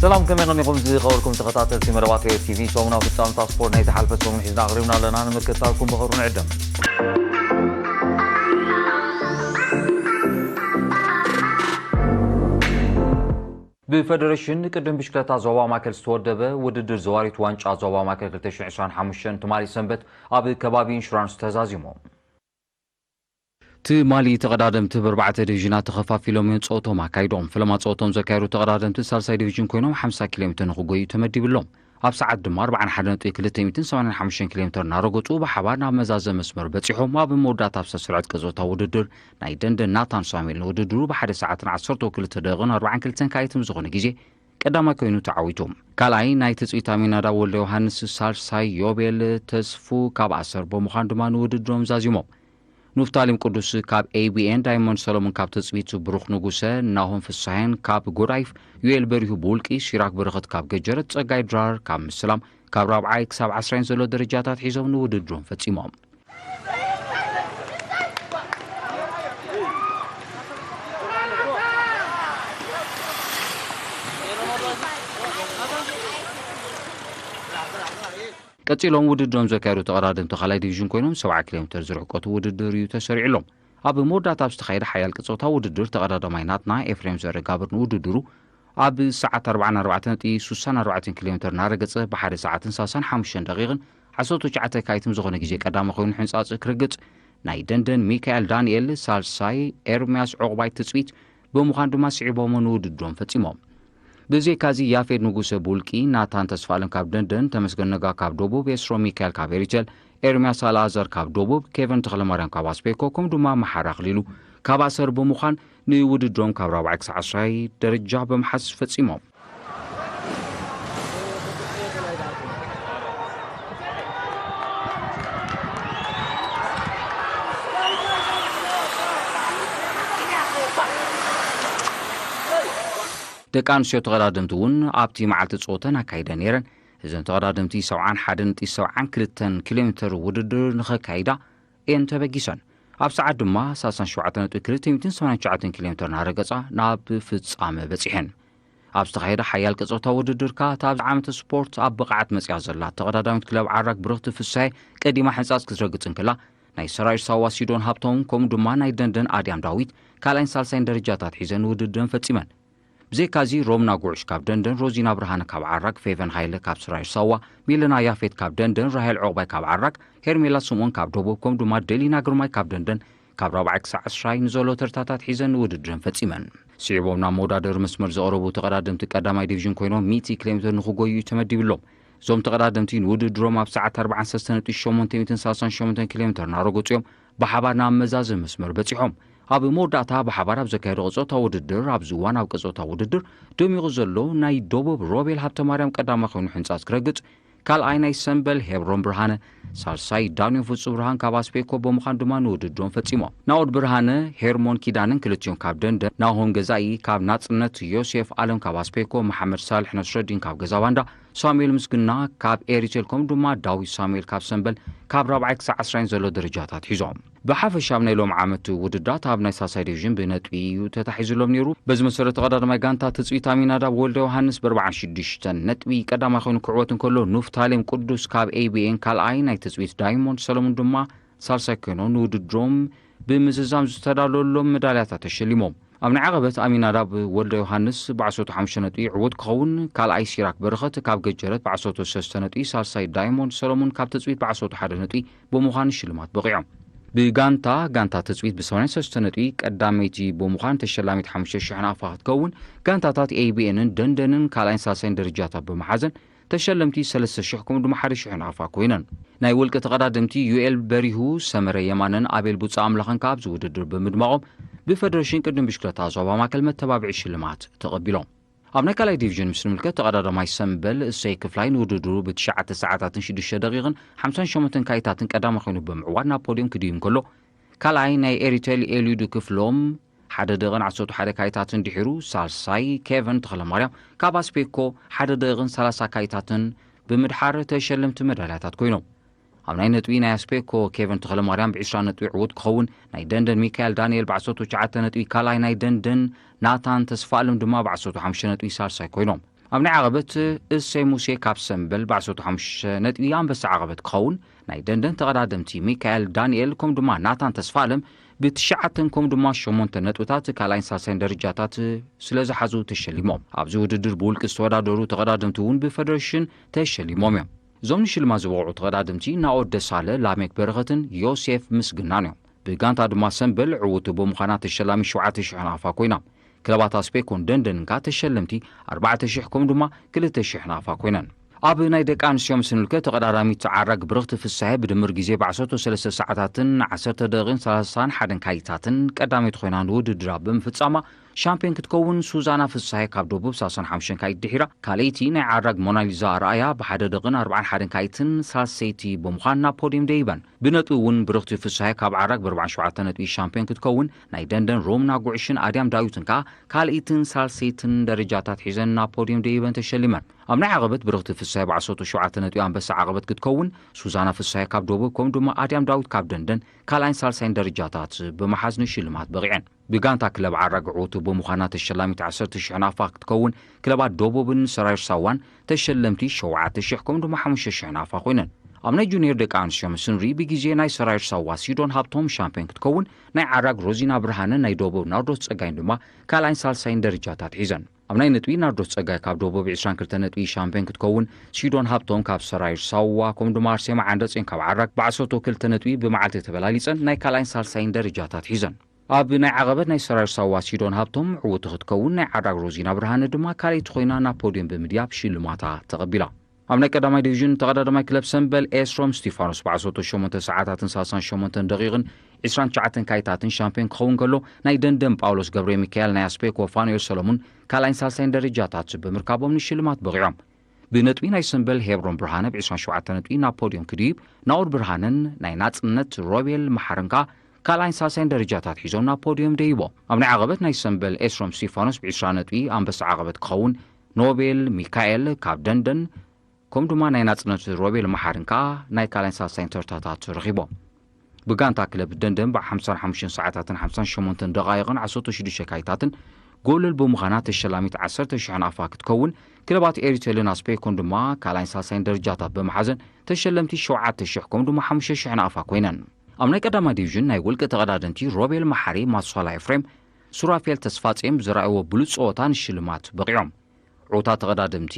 ሰላም፣ ከመይ ቀኒኹም ዝኸበርኩም ተኸታተልቲ መደባት ሬድዮ ቲቪ? ሰሙናዊ ፍጻመታት ስፖርት ናይ ዝሓልፈ ሰሙን ሒዝና ኣቕሪብና ኣለና። ንምክትታልኩም ብኽብሪ ንዕድም። ብፈደረሽን ቅድም ብሽክለታ ዞባ ማእከል ዝተወደበ ውድድር ዘዋሪት ዋንጫ ዞባ ማእከል ክልተ ሽሕን ዕስራን ሓሙሽተን ትማሊ ሰንበት ኣብ ከባቢ ኢንሹራንስ ተዛዚሙ። ትማሊ ተቐዳደምቲ ብኣርባዕተ ዲቪዥናት ተኸፋፊሎም እዮም ጸወቶም ኣካይዶም። ፈለማ ጸወቶም ዘካየዱ ተቐዳደምቲ ሳልሳይ ዲቪዥን ኮይኖም ሓምሳ ኪሎ ሜትር ንኽጎዩ ተመዲብሎም። ኣብ ሰዓት ድማ ኣርባዓን ሓደን ነጥቢ ክልተ ሚእትን ሰማንያን ሓሙሽተን ኪሎ ሜትር እናረገጹ ብሓባር ናብ መዛዘ መስመር በጺሖም። ኣብ መወዳእታ ኣብ ዝተሰርዐት ቀጸታ ውድድር ናይ ደንደን ናታን ሳሙኤል ንውድድሩ ብሓደ ሰዓትን ዓሰርተ ክልተ ደቂቕን ኣርባዓን ክልተን ካይትም ዝኾነ ግዜ ቀዳማይ ኮይኑ ተዓዊቱ። ካልኣይ ናይ ትጽቢት ኣሚናዳብ ወልደ ዮሃንስ፣ ሳልሳይ ዮቤል ተስፉ ካብ ኣሰር ብምዃን ድማ ንውድድሮም ዛዚሞም። ኑፍታሊም ቅዱስ ካብ ኤ ቢ ኤን፣ ዳይሞንድ ሰሎሞን ካብ ትጽቢት፣ ብሩኽ ንጉሰ፣ ናሆም ፍሳሄን ካብ ጎዳይፍ፣ ዩኤል በሪሁ ብውልቂ፣ ሲራክ በረኸት ካብ ገጀረት፣ ጸጋይ ድራር ካብ ምስላም ካብ ራብዓይ ክሳብ ዓስራይን ዘሎ ደረጃታት ሒዞም ንውድድሮም ፈጺሞም። ቀጺሎም ውድድሮም ዘካየዱ ተቐዳደምቲ ካልኣይ ዲቪዥን ኮይኖም ሰብዓ ኪሎ ሜትር ዝርሕቀቱ ውድድር እዩ ተሰሪዕሎም። ኣብ መወዳእታ ኣብ ዝተኻየደ ሓያል ቅጾታ ውድድር ተቐዳዳማይ ናትና ኤፍሬም ዘረጋብር ንውድድሩ ኣብ ሰዓት ኣርባዓን ኣርባዕተን ነጥቢ ስሳን ኣርባዕተን ኪሎ ሜትር እናረገጸ ብሓደ ሰዓትን ሳሳን ሓሙሽተን ደቂቕን ዓሰርተ ትሽዓተ ካይትም ዝኾነ ግዜ ቀዳሚ ኮይኑ ሕንጻጽ ክርግጽ፣ ናይ ደንደን ሚካኤል ዳንኤል ሳልሳይ፣ ኤርምያስ ዑቕባይ ትጽቢት ብምዃን ድማ ስዒቦሞ ንውድድሮም ፈጺሞም። ብዘይካዚ ያፌት ንጉሰ ብውልቂ፣ ናታን ተስፋለም ካብ ደንደን፣ ተመስገን ነጋ ካብ ደቡብ፣ የስሮ ሚካኤል ካብ ኤሪቴል፣ ኤርምያስ ኣልኣዛር ካብ ደቡብ፣ ኬቨን ተኽለማርያም ካብ ኣስፔኮ፣ ከምኡ ድማ መሓሪ ኣኽሊሉ ካብ ኣሰር ብምዃን ንውድድሮም ካብ ራብዓይ ክሳዕ ዓስራይ ደረጃ ብምሓዝ ፈጺሞም። ደቂ ኣንስትዮ ተቐዳደምቲ እውን ኣብቲ መዓልቲ ጸወተን ኣካይደን ነይረን። እዘን ተቐዳደምቲ ሰብዓን ሓደን ነጥቢ ሰብዓን ክልተን ኪሎ ሜትር ውድድር ንኸካይዳ እየን ተበጊሰን። ኣብ ሰዓት ድማ ሰላሳን ሸውዓተን ነጥቢ ክልተ ሚእትን ሰማንያን ትሽዓተን ኪሎ ሜትር እናረገጻ ናብ ፍጻመ በጺሐን። ኣብ ዝተኻየደ ሓያል ቀጸውታ ውድድር ከኣ እታ ኣብዚ ዓመተ ስፖርት ኣብ ብቕዓት መጺኣ ዘላ ተቐዳዳሚት ክለብ ዓራግ ብርኽቲ ፍሳሄ ቀዲማ ሕንጻጽ ክትረግጽ እንከላ፣ ናይ ሰራዊት ሳዋ ሲዶን ሃብቶም ከምኡ ድማ ናይ ደንደን ኣድያም ዳዊት ካልኣይን ሳልሳይን ደረጃታት ሒዘን ውድድረን ፈጺመን። ብዘይካዚ ሮምና ጉዕሽ ካብ ደንደን፣ ሮዚና ብርሃነ ካብ ዓራግ፣ ፌቨን ሃይለ ካብ ሰራዊት ሳዋ፣ ሚለና ያፌት ካብ ደንደን፣ ራሄል ዑቕባይ ካብ ዓራግ፣ ሄርሜላ ስምኦን ካብ ደቡብ ከምኡ ድማ ደሊና ግርማይ ካብ ደንደን ካብ ራብዓይ ክሳዕ ዕስራይ ንዘሎ ተርታታት ሒዘን ንውድድረን ፈጺመን። ስዒቦም ናብ መወዳደሪ መስመር ዝቐረቡ ተቐዳደምቲ ቀዳማይ ዲቪዥን ኮይኖም ሚእቲ ኪሎ ሜትር ንኽጎዩ እዩ ተመዲብሎም። እዞም ተቐዳደምቲ ንውድድሮም ኣብ ሰዓት ኣርባዓን ሰለስተን ነጥቢ ሸሞንተ ሚእትን ሰላሳን ሸሞንተን ኪሎ ሜትር እናረገጹ እዮም ብሓባር ናብ መዛዘሚ መስመር በጺሖም። ኣብ መወዳእታ ብሓባር ኣብ ዘካየዶ ቀጸውታ ውድድር፣ ኣብዚ እዋን ኣብ ቀጸውታ ውድድር ደሚቑ ዘሎ ናይ ደቡብ ሮቤል ሃብተማርያም ቀዳማይ ኮይኑ ሕንጻጽ ክረግጽ፣ ካልኣይ ናይ ሰምበል ሄብሮን ብርሃነ፣ ሳልሳይ ዳንዮ ፍጹም ብርሃን ካብ ኣስፔኮ ብምዃን ድማ ንውድድሮም ፈጺሞም። ናኦድ ብርሃነ፣ ሄርሞን ኪዳንን ክልቲኦም ካብ ደንደን፣ ናሆም ገዛኢ ካብ ናጽነት፣ ዮሴፍ ኣለም ካብ ኣስፔኮ፣ መሓመድ ሳልሕ ነስረዲን ካብ ገዛባንዳ፣ ሳሙኤል ምስግና ካብ ኤሪቴል ከምኡ ድማ ዳዊት ሳሙኤል ካብ ሰምበል ካብ ራብዓይ ክሳዕ ዓስራይን ዘሎ ደረጃታት ሒዞም። ብሓፈሻ ኣብ ናይ ሎም ዓመት ውድድራት ኣብ ናይ ሳልሳይ ዲቪዥን ብነጥቢ እዩ ተታሒዝሎም ነይሩ። በዚ መሰረት ተቐዳዳማይ ጋንታ ትጽቢት ኣሚናዳብ ወልደ ዮሃንስ ብኣርባዓን ሽዱሽተን ነጥቢ ቀዳማይ ኮይኑ ክዕወት እንከሎ፣ ኑፍታሌም ቅዱስ ካብ ኤ ቢ ኤን ካልኣይ፣ ናይ ትጽቢት ዳይሞንድ ሰለሙን ድማ ሳልሳይ ኮይኖም ንውድድሮም ብምዝዛም ዝተዳለወሎም መዳልያታት ተሸሊሞም። ኣብ ናይ ዓቐበት ኣሚናዳብ ወልደ ዮሃንስ ብዓሰርተ ሓሙሽተ ነጥቢ ዕዉት ክኸውን፣ ካልኣይ ሲራክ በረኸት ካብ ገጀረት ብዓሰርተ ሰለስተ ነጥቢ፣ ሳልሳይ ዳይሞንድ ሰለሙን ካብ ትጽቢት ብዓሰርተ ሓደ ነጥቢ ብምዃን ሽልማት በቒዖም። ብጋንታ፣ ጋንታ ትጽቢት ብሰማንያን ሰለስተን ነጥቢ ቀዳመይቲ ብምዃን ተሸላሚት ሓሙሽተ ሽሕ ናቕፋ ክትከውን፣ ጋንታታት ኤ ቢ ኤንን ደንደንን ካልኣይን ሳልሳይን ደረጃታት ብምሓዘን ተሸለምቲ ሰለስተ ሽሕ ከምኡ ድማ ሓደ ሽሕ ናቕፋ ኮይነን። ናይ ውልቂ ተቐዳደምቲ ዩኤል በሪሁ፣ ሰመረ የማነን ኣቤል ቡጻ ኣምላኽን ከኣ ኣብዚ ውድድር ብምድማቖም ብፈደረሽን ቅድም ብሽክለታ ዞባ ማእከል መተባብዒ ሽልማት ተቐቢሎም። ኣብ ናይ ካልኣይ ዲቪዥን ምስ ንምልከት ተቐዳዳማይ ሰምበል እሰይ ክፍላይ ንውድድሩ ብትሽዓተ ሰዓታትን ሽዱሽተ ደቂቕን ሓምሳን ሸሞንተን ካይታትን ቀዳማይ ኮይኑ ብምዕዋት ናብ ፖድዮም ክድይብ እንከሎ፣ ካልኣይ ናይ ኤሪቴል ኤልዩድ ክፍሎም ሓደ ደቂቕን ዓሰርተ ሓደ ካይታትን ድሒሩ፣ ሳልሳይ ኬቨን ተኽለማርያም ካብ ኣስፔኮ ሓደ ደቂቕን ሰላሳ ካይታትን ብምድሓር ተሸለምቲ መዳልያታት ኮይኖም። ኣብ ናይ ነጥቢ ናይ ኣስፔኮ ኬቨን ተኽለማርያም ብዕስራ ነጥቢ ዕዉት ክኸውን፣ ናይ ደንደን ሚካኤል ዳንኤል ብዓሰርተ ትሽዓተ ነጥቢ ካልኣይ፣ ናይ ደንደን ናታን ተስፋኣለም ድማ ብዓሰርተ ሓሙሽተ ነጥቢ ሳልሳይ ኮይኖም። ኣብ ናይ ዓቐበት እሰይ ሙሴ ካብ ሰምበል ብዓሰርተ ሓሙሽተ ነጥቢ ኣንበሳ ዓቐበት ክኸውን፣ ናይ ደንደን ተቐዳደምቲ ሚካኤል ዳንኤል ከም ድማ ናታን ተስፋ ኣለም ብትሽዓተን ከም ድማ ሸሞንተ ነጥብታት ካልኣይን ሳልሳይን ደረጃታት ስለ ዝሓዙ ተሸሊሞም። ኣብዚ ውድድር ብውልቂ ዝተወዳደሩ ተቐዳደምቲ እውን ብፈደሬሽን ተሸሊሞም እዮም። እዞም ንሽልማት ዝበቕዑ ተቐዳደምቲ ናኦድ ደሳለ፣ ላሜክ በረኸትን ዮሴፍ ምስግናን እዮም። ብጋንታ ድማ ሰምበል ዕውቱ ብምዃና ተሸላሚ ሸውዓተ ሽሕ ናፋ ኮይና። ክለባት ኣስፔኮን ደንደንን ከኣ ተሸለምቲ ኣርባዕተ ሽሕ ከም ድማ ክልተ ሽሕ ናፋ ኮይነን። ኣብ ናይ ደቂ ኣንስትዮ ምስ ንልከ ተቐዳዳሚት ዓራግ ብርኽቲ ፍሳሄ ብድምር ግዜ ብዓሰርተ ሰለስተ ሰዓታትን ዓሰርተ ደቂቕን ሰላሳን ሓደን ካይታትን ቀዳመይቲ ኮይና ንውድድራ ብምፍጻማ ሻምፒዮን ክትከውን ሱዛና ፍሳሄ ካብ ደቡብ ሰላሳን ሓሙሽተን ካይት ድሒራ ካልኣይቲ ናይ ዓራግ ሞናሊዛ ኣርኣያ ብሓደ ደቂቕን ኣርባዓን ሓደን ካይትን ሳልሰይቲ ብምዃን ናብ ፖዲየም ደይበን። ብነጥቢ እውን ብርኽቲ ፍሳሄ ካብ ዓራግ ብኣርባዓን ሸውዓተን ነጥቢ ሻምፒዮን ክትከውን ናይ ደንደን ሮምና ጉዕሽን ኣድያም ዳዊትን ከኣ ካልኣይትን ሳልሰይትን ደረጃታት ሒዘን ናብ ፖዲየም ደይበን ተሸሊመን። ኣብ ናይ ዓቐበት ብርኽቲ ፍሳሄ ብዓሰርተ ሸውዓተ ነጥቢ ኣንበሳ ዓቐበት ክትከውን ሱዛና ፍሳሄ ካብ ደቡብ ከምኡ ድማ ኣድያም ዳዊት ካብ ደንደን ካልኣይን ሳልሳይን ደረጃታት ብምሓዝ ንሽልማት በቒዐን። ብጋንታ ክለብ ዓራግ ዕውቱ ብምዃና ተሸላሚት ዓሰርተ ሽሕ ናፋ ክትከውን ክለባት ደቡብን ሰራይር ሳዋን ተሸለምቲ ሸውዓተ ሽሕ ከምኡ ድማ ሓሙሽተ ሽሕ ናፋ ኮይነን። ኣብ ናይ ጁኒየር ደቂ ኣንስትዮ ምስ ንርኢ ብግዜ ናይ ሰራይር ሳዋ ሲዶን ሃብቶም ሻምፒዮን ክትከውን ናይ ዓራግ ሮዚና ብርሃነ ናይ ደቡብ ናርዶስ ጸጋይን ድማ ካልኣይን ሳልሳይን ደረጃታት ሒዘን። ኣብ ናይ ነጥቢ ናርዶስ ጸጋይ ካብ ደቡብ ዕስራን ክልተ ነጥቢ ሻምፒዮን ክትከውን ሲዶን ሃብቶም ካብ ሰራይር ሳዋ ከምኡ ድማ ኣርሴማ ዓንደጼን ካብ ዓራግ ብዓሰርተ ክልተ ነጥቢ ብመዓልቲ ተበላሊጸን ናይ ካልኣይን ሳልሳይን ደረጃታት ሒዘን። ኣብ ናይ ዓቐበት ናይ ሰራይር ሳዋ ሲዶን ሃብቶም ዕውቲ ክትከውን ናይ ዓራግ ሮዚና ብርሃነ ድማ ካልኣይቲ ኮይና ናብ ፖዲየም ብምድያብ ሽልማታ ተቐቢላ። ኣብ ናይ ቀዳማይ ዲቪዥን ተቐዳዳማይ ክለብ ሰምበል ኤስሮም ስቲፋኖስ ብዓሰርተ ሸሞንተ ሰዓታትን ሰላሳን ሸሞንተን ደቂቕን ዕስራን ትሽዓተን ካይታትን ሻምፒዮን ክኸውን ከሎ ናይ ደንደን ጳውሎስ ገብረ ሚካኤል ናይ ኣስፔኮ ፋኑኤል ሰሎሙን ካልኣይን ሳልሳይን ደረጃታት ብምርካቦም ንሽልማት በቒዖም። ብነጥቢ ናይ ሰምበል ሄብሮን ብርሃነ ብ ዕስራን ሸውዓተን ነጥቢ ናብ ፖዲየም ክድይብ ናኦድ ብርሃነን ናይ ናጽነት ሮቤል መሓርን ከኣ ካልኣይን ሳልሳይን ደረጃታት ሒዞም ናብ ፖዲየም ደይቦም። ኣብ ናይ ዓቐበት ናይ ሰምበል ኤስሮም ስቲፋኖስ ብ ዕስራ ነጥቢ ኣንበሳ ዓቐበት ክኸውን ኖቤል ሚካኤል ካብ ደንደን ከም ድማ ናይ ናጽነት ሮቤል መሓርን ከኣ ናይ ካልኣይን ሳልሳይን ተርታታት ረኺቦም። ብጋንታ ክለብ ደንደን ብ ሓምሳን ሓሙሽተን ሰዓታትን ሓምሳን ሸሞንተን ደቓይቕን ዓሰርተ ሽዱሽተ ካይታትን ጎለል ብምዃና ተሸላሚት ዓሰርተ ሽሕ ናፋ ክትከውን ክለባት ኤሪቴልን ኣስፔኮን ድማ ካልኣይን ሳልሳይን ደረጃታት ብምሓዘን ተሸለምቲ ሸውዓተ ሽሕ ከም ድማ ሓሙሽተ ሽሕ ናፋ ኮይነን። ኣብ ናይ ቀዳማይ ዲቪዥን ናይ ውልቂ ተቐዳደምቲ ሮቤል መሓሪ ማሶላ ኤፍሬም ሱራፌል ተስፋጼም ዝረኣይዎ ብሉጽ ጸወታ ንሽልማት በቒዖም። ዕውታት ተቐዳደምቲ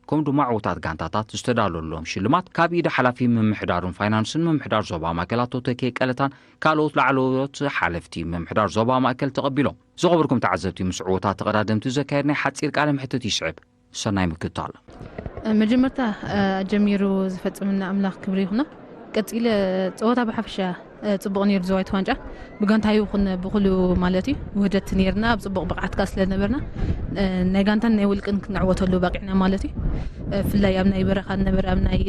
ከም ድማ ዕውታት ጋንታታት ዝተዳለወሎም ሽልማት ካብ ኢድ ሓላፊ ምምሕዳሩን ፋይናንስን ምምሕዳር ዞባ ማእከል ኣቶ ተኬ ቀለታን ካልኦት ላዕለዎት ሓለፍቲ ምምሕዳር ዞባ ማእከል ተቐቢሎም። ዝኸበርኩም ተዓዘብቲ ምስ ዕውታት ተቐዳደምቲ ዘካየድ ናይ ሓጺር ቃለ ምሕትት ይስዕብ። ሰናይ ምክትታል። መጀመርታ ጀሚሩ ዝፈጽምና ኣምላኽ ክብሪ ይኹኖ። ቀጺለ ጸወታ ብሓፈሻ ጽቡቕ ነይሩ። ዝዋይት ዋንጫ ብጋንታ ይኹን ብኹሉ ማለት እዩ ውህደት ነይርና። ኣብ ጽቡቕ ብቕዓት ከኣ ስለ ነበርና ናይ ጋንታን ናይ ውልቅን ክንዕወተሉ በቂዕና ማለት እዩ። ብፍላይ ኣብ ናይ በረኻ ነበረ፣ ኣብ ናይ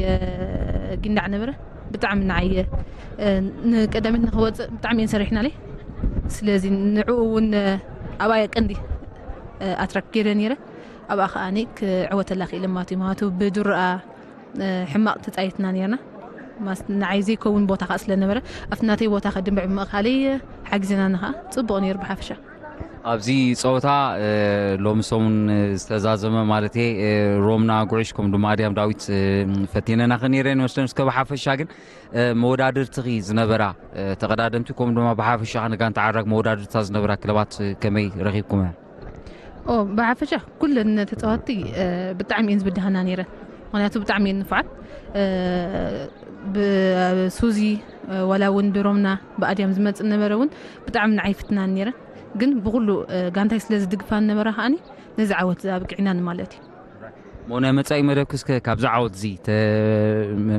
ጊንዳዕ ነበረ ብጣዕሚ ንዓየ ንቀዳመት ንኽወፅእ ብጣዕሚ እየን ሰሪሕናለይ። ስለዚ ንዕኡ እውን ኣብኣ ቀንዲ ኣትራክት ገይረ ነይረ። ኣብኣ ከኣ ክዕወተላ ክኢለ ማለት እዩ። ምክንያቱ ብዱርኣ ሕማቕ ተጻይትና ነርና። ንዓይ ዘይከውን ቦታ ከኣ ስለ ነበረ ኣብቲ ናተይ ቦታ ከድንብዕ ብምእካለይ ሓጊዘናኒ ከኣ ጽቡቕ ነይሩ ብሓፈሻ። ኣብዚ ጸወታ ሎሚ ሰሙን ዝተዛዘመ ማለት እየ ሮምና ጉዕሽ ከም ድማ ኣድያም ዳዊት ፈቲነና ከነይረ ንመስለን እስከ ብሓፈሻ ግን መወዳድርትኺ ዝነበራ ተቐዳደምቲ ከም ድማ ብሓፈሻ ንጋንታ ዓራግ መወዳድርታ ዝነበራ ክለባት ከመይ ረኺብኩመ? ኦ ብሓፈሻ ኩለን ተጻወትቲ ብጣዕሚ እየን ዝብድሃና ነይረን። ምክንያቱ ብጣዕሚ እየን ንፉዓት። ብሱዚ ዋላ እውን ብሮምና ብኣድያም ዝመጽእ ነበረ እውን ብጣዕሚ ንዓይ ይፍትናን ነይረን። ግን ብኩሉ ጋንታይ ስለ ዝድግፋን ነበራ ከኣኒ ነዚ ዓወት ኣብቅዒናን ማለት እዩ። ሞነ መጻኢ መደብኪ እስከ ካብዚ ዓወት እዚ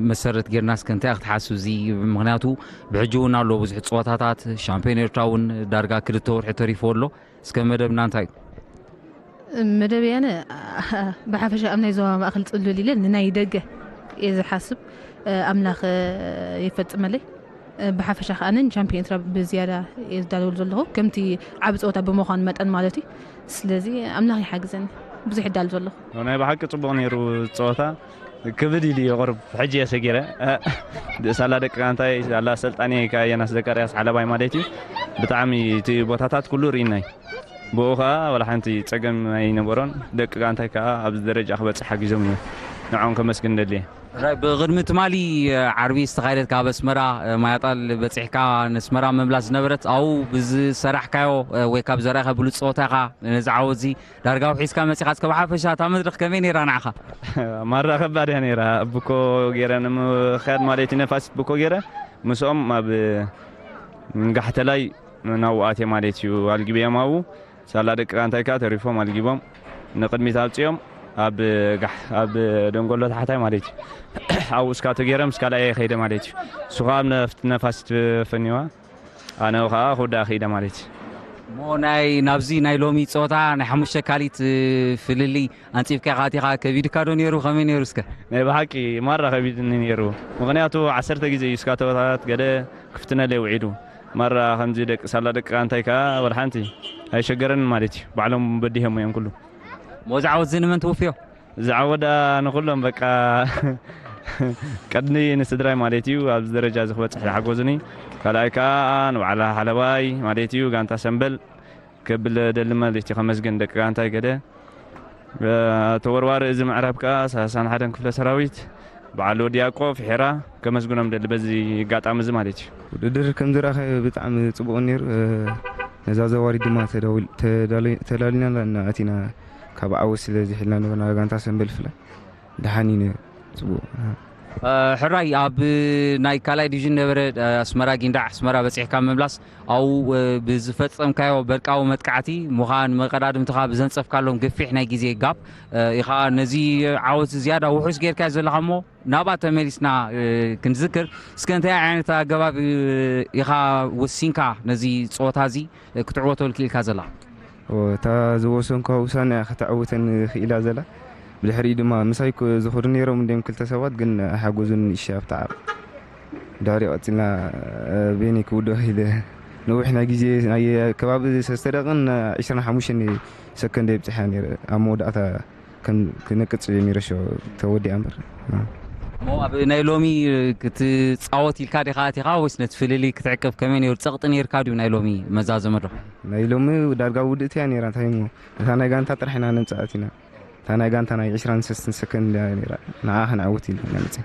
መሰረት ጌርና እስከ እንታይ ክትሓስብ እዚ? ምክንያቱ ብሕጂ እውን ኣሎ ብዙሕ ፀወታታት ሻምፒዮን ኤርትራ እውን ዳርጋ ክልተ ወርሒ ተሪፎ ኣሎ። እስከ መደብና እንታይ እዩ? መደብ ያነ ብሓፈሻ ኣብ ናይ ዞባ ማእከል ጽሉል ኢለ ንናይ ደገ እየ ዝሓስብ። ኣምላኽ ይፈጽመለይ። ብሓፈሻ ከኣ ቻምፒዮን ኤርትራ ብዝያዳ እየ ዝዳለወሉ ዘለኹ ከምቲ ዓቢ ጸወታ ብምዃኑ መጠን ማለት እዩ። ስለዚ ኣምላኽ ይሓግዘኒ ብዙሕ ይዳሉ ዘለኹ። ናይ ብሓቂ ጽቡቕ ነይሩ ጸወታ። ክብድ ኢሉ እዩ ቁሩብ ሕጂ እየ ሰጊረ። ሳላ ደቂ ጋንታይ ሳላ ኣሰልጣኒ ከኣ የናስ ዘካርያስ ሓለባይ ማለት እዩ። ብጣዕሚ እቲ ቦታታት ኩሉ ርኢናይ። ብኡ ከዓ ዋላ ሓንቲ ጸገም ኣይነበሮን። ደቂ ጋንታይ ከዓ ኣብዚ ደረጃ ክበጽሕ ሓጊዞም እዮም። ንዕኦም ከመስግን ደልየ። ራይ፣ ብቕድሚ ትማሊ ዓርቢ ዝተኻየደት ካብ ኣስመራ ማያጣል በጺሕካ ንኣስመራ ምምላስ ዝነበረት፣ ኣብኡ ብዝሰራሕካዮ ወይ ካብ ዘርኣኻ ብሉጽ ጸወታ ኢኻ ነዚ ዓወት እዚ ዳርጋ ውሒስካ መጺኻ። እስከ ብሓፈሻ እታ መድረኽ ከመይ ነይራ ንዓኻ? ማራ ከባድ እያ ነይራ። ብኮ ገይረ ንምኽያድ ማለት እዩ፣ ነፋሲት ብኮ ገይረ ምስኦም ኣብ ጋሕተላይ ናብኡ ኣትየ ማለት እዩ። ኣልጊበዮም ኣብኡ። ሳላ ደቂ ጋንታይ ከኣ ተሪፎም ኣልጊቦም ንቕድሚት ኣውጺኦም ኣብ ጋሕ-፣ ኣብ ደንጎሎ ታሕታይ ማለት እዩ። ኣብኡ እስካቶ ገይረ ምስ ካልኣይ ከይደ ማለት እዩ። እሱ ከኣ ኣብ ነፍ-፣ ነፋሲት ፈኒዋ፣ ኣነ ከኣ ክውዳእ ከይደ ማለት እዩ። እሞ ናይ፣ ናብዚ ናይ ሎሚ ጸወታ ናይ ሓሙሽተ ካሊት ፍልልይ ኣንጺፍካ ኢኻ ኣቲኻ፣ ከቢድካ ዶ ነይሩ? ከመይ ነይሩ እስከ? ናይ ብሓቂ ማራ ከቢድኒ ነይሩ። ምኽንያቱ ዓሰርተ ግዜ እዩ እስካቶታት ገለ ክፍትነለይ ውዒሉ። ማራ ከምዚ ደቂ ሳላ ደቂ ጋንታይ ከኣ ወላ ሓንቲ ኣይሸገረንን ማለት እዩ። ባዕሎም በዲሆም እዮም ኩሉ። እሞ እዚ ዓወት እዚ ንመን ትውፍዮ? እዚ ዓወት ደኣ ንኹሎም በቃ ቀድሚ ንስድራይ ማለት እዩ ኣብዚ ደረጃ እዚ ክበጽሕ ዝሓገዙኒ። ካልኣይ ከኣ ንባዕላ ሓለባይ ማለት እዩ ጋንታ ሰምበል ከብል ደሊ ማለት እዩ። ከመስግን ደቂ ጋንታይ ገደ ተወርዋሪ እዚ ምዕራብ ከኣ ሰላሳን ሓደን ክፍለ ሰራዊት በዓል ወዲ ያዕቆብ ፊሕራ ከመስግኖም ደሊ በዚ ኣጋጣሚ እዚ ማለት እዩ። ውድድር ከም ዝረኣኸ ብጣዕሚ ጽቡቕ ነይሩ። ነዛ ዘዋሪ ድማ ተዳዊ-፣ ተዳሊ-፣ ተዳሊና ኣለና ኣቲና ካብ ዓወት ስለ ዝሕልና ነበርና ጋንታ ሰምበል ፍላይ ደሓን እዩ ነይሩ። ጽቡቕ። እ፣ ሕራይ ኣብ ናይ ካልኣይ ዲቪዥን ነበረ፣ እ፣ ኣስመራ ጊንዳዕ ኣስመራ በጺሕካ ምምላስ ኣብኡ፣ እ፣ ብዝፈጸምካዮ በርቃዊ መጥቃዕቲ ምዃን መቐዳድምትኻ ብዘንጸፍካሎም ገፊሕ ናይ ግዜ ጋብ፣ እ፣ ኢኻ ነዚ ዓወት ዝያዳ ውሑስ ጌርካዮ ዘለኻ እሞ ናብኣ ተመሊስና፣ እ፣ ክንዝክር እስከ እንታይ ዓይነት ኣገባብ፣ እ፣ ኢኻ ወሲንካ ነዚ ጸወታ እዚ፣ እ፣ ክትዕወተሉ ክኢልካ ዘላ? ኦ፣ እታ ዝወሰንኳ ውሳነ እያ ከተዕውተኒ ክኢላ ዘላ። ብድሕሪኡ ድማ ምሳይ ኮ-፣ ዝኸዱ ነይሮም እንድዮም ክልተ ሰባት፣ ግን ኣይሓገዙን። እሺ ኣብታ ዓቕ ድሕሪኡ ቀጺልና፣ እ፣ በይነይ ክውድኦ ኢለ። ነዊሕ ናይ ግዜ፣ ናይ ከባቢ ሰለስተ ደቂቕን ዕስራን ሓሙሽተን ሰከንድ የብጽሓ ነይረ። ኣብ መወዳእታ ከም ክነቅጽ ጀሚረ ሾ ተወዲኣ እምበር። እሞ ኣብ ናይ ሎሚ ክትጻወት ኢልካ ዲኻ ኣቲኻ ወይስ ነቲ ፍልልይ ክትዕቅብ? ከመይ ነይሩ? ጸቕጢ ነይርካ ድዩ ናይ ሎሚ መዛዘሚ መድረኽ? ናይ ሎሚ ዳርጋ ውድእቲ እያ ነይራ። እንታይ እሞ እታ ናይ ጋንታ ጥራሕ ኢና ነምጽኣት ኢና። እታ ናይ ጋንታ ናይ ዕስራን ሰለስተን ሰከንድ እያ ነይራ። ንዓ ክንዓውት ኢልና መጽእ።